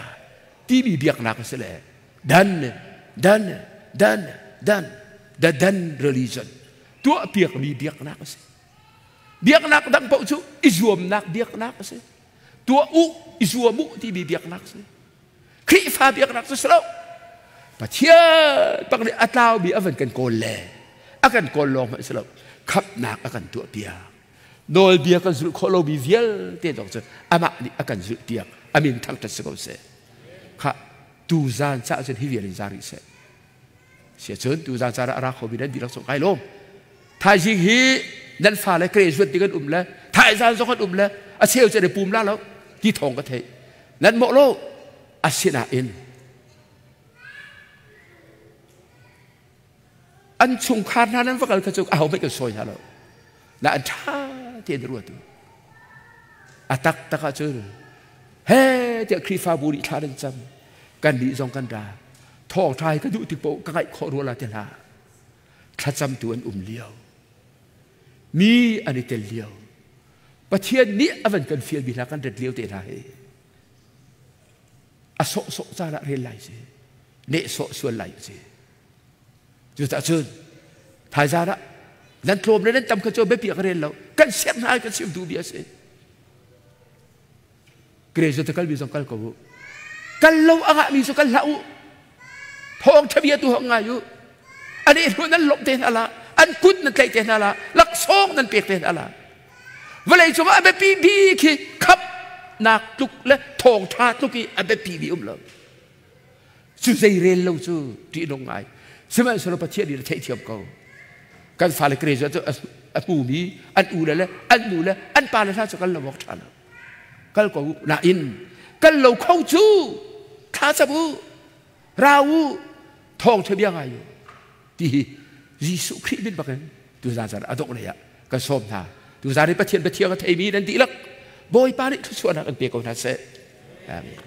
timi biaknak a si le dan dan dan dan the dan religion tuah piakmi biaknak a si. Biaknak dang paoh cu i zuamnak biaknak a si. Tuah u i zuam u timi biaknak a si. Khrihfa biaknak cu si lo. Pathian bak nih a tlaumi a van kan kawl le a kan kawl lawng hmanh si lo. Khamhnak a kan tuah piak. Nawlbia kan zulh khawh lomi vialte zong cu amah nih a kan zulh piak. A min thangṭhat si ko seh. Khah tuzaan caah cun hi vial in za rih seh. Siacun tuzaan caan ah a ra khomi nan dihlak zong kai lawm. Thaizing hi nan fale graduate ding an um le thaizaan zong an um le a cheu cu an i pum la lo ti thawng ka theih. Nan mawh lo asinain an chungkhar hna nan va kal kha cu aho hmanh kan sawi hna lo. Na an ṭha tein ruat u. A taktak ahcun he tiah Khrihfabu nih thla nan cam. Kannih zong kan ra. Thawngṭha hi ka duh tik paoh ka ngaih khawh rua la ti hlah. Thlacamtu an um lio. Mi an i tel lio. Pathian nih a van kan fialmi hna kan ret lio te hna hi. A sawhsawh caan ah rel lai si. Nehsawh sual lai a si. Cucaah cun thaizan ah nan tlawm le nan tam kha cu biapi ka rel lo. Kan siak hna kan sim duh bia a si. Graduate kal mi zong kal ko u. Kal lo a ngah mi cu kal hlah u. Thawng ṭha bia tu hong ngai u. An i hnu nan lawmh te hna la, an kut nan tlaih te hna la, laksawng nan pek te hna la. Vawlei cungah a biapi bik hi khamhnak tluk le thawngṭha tluk i a biapi mi um lo. Cu zei rel lo cu ṭihnung ngai. Sihmanhsehlaw Pathian nih a theihthiam ko. Kan fale graduate cu a hmumi an u le le an nu le an pa le hna cu kal lo awk ṭha lo. Kal ko u. Nain kal lo kho cu thla cam u, ra u, thawngṭha bia ngai u ti hi Jesuh Khrih min bakin tuzan zan a dongh lei ah kan sawm hna. Tuzan i Pathian biathiang a theimi nan dihlak Bawipa nih thluachuahnak in pe ko hna seh. Amen.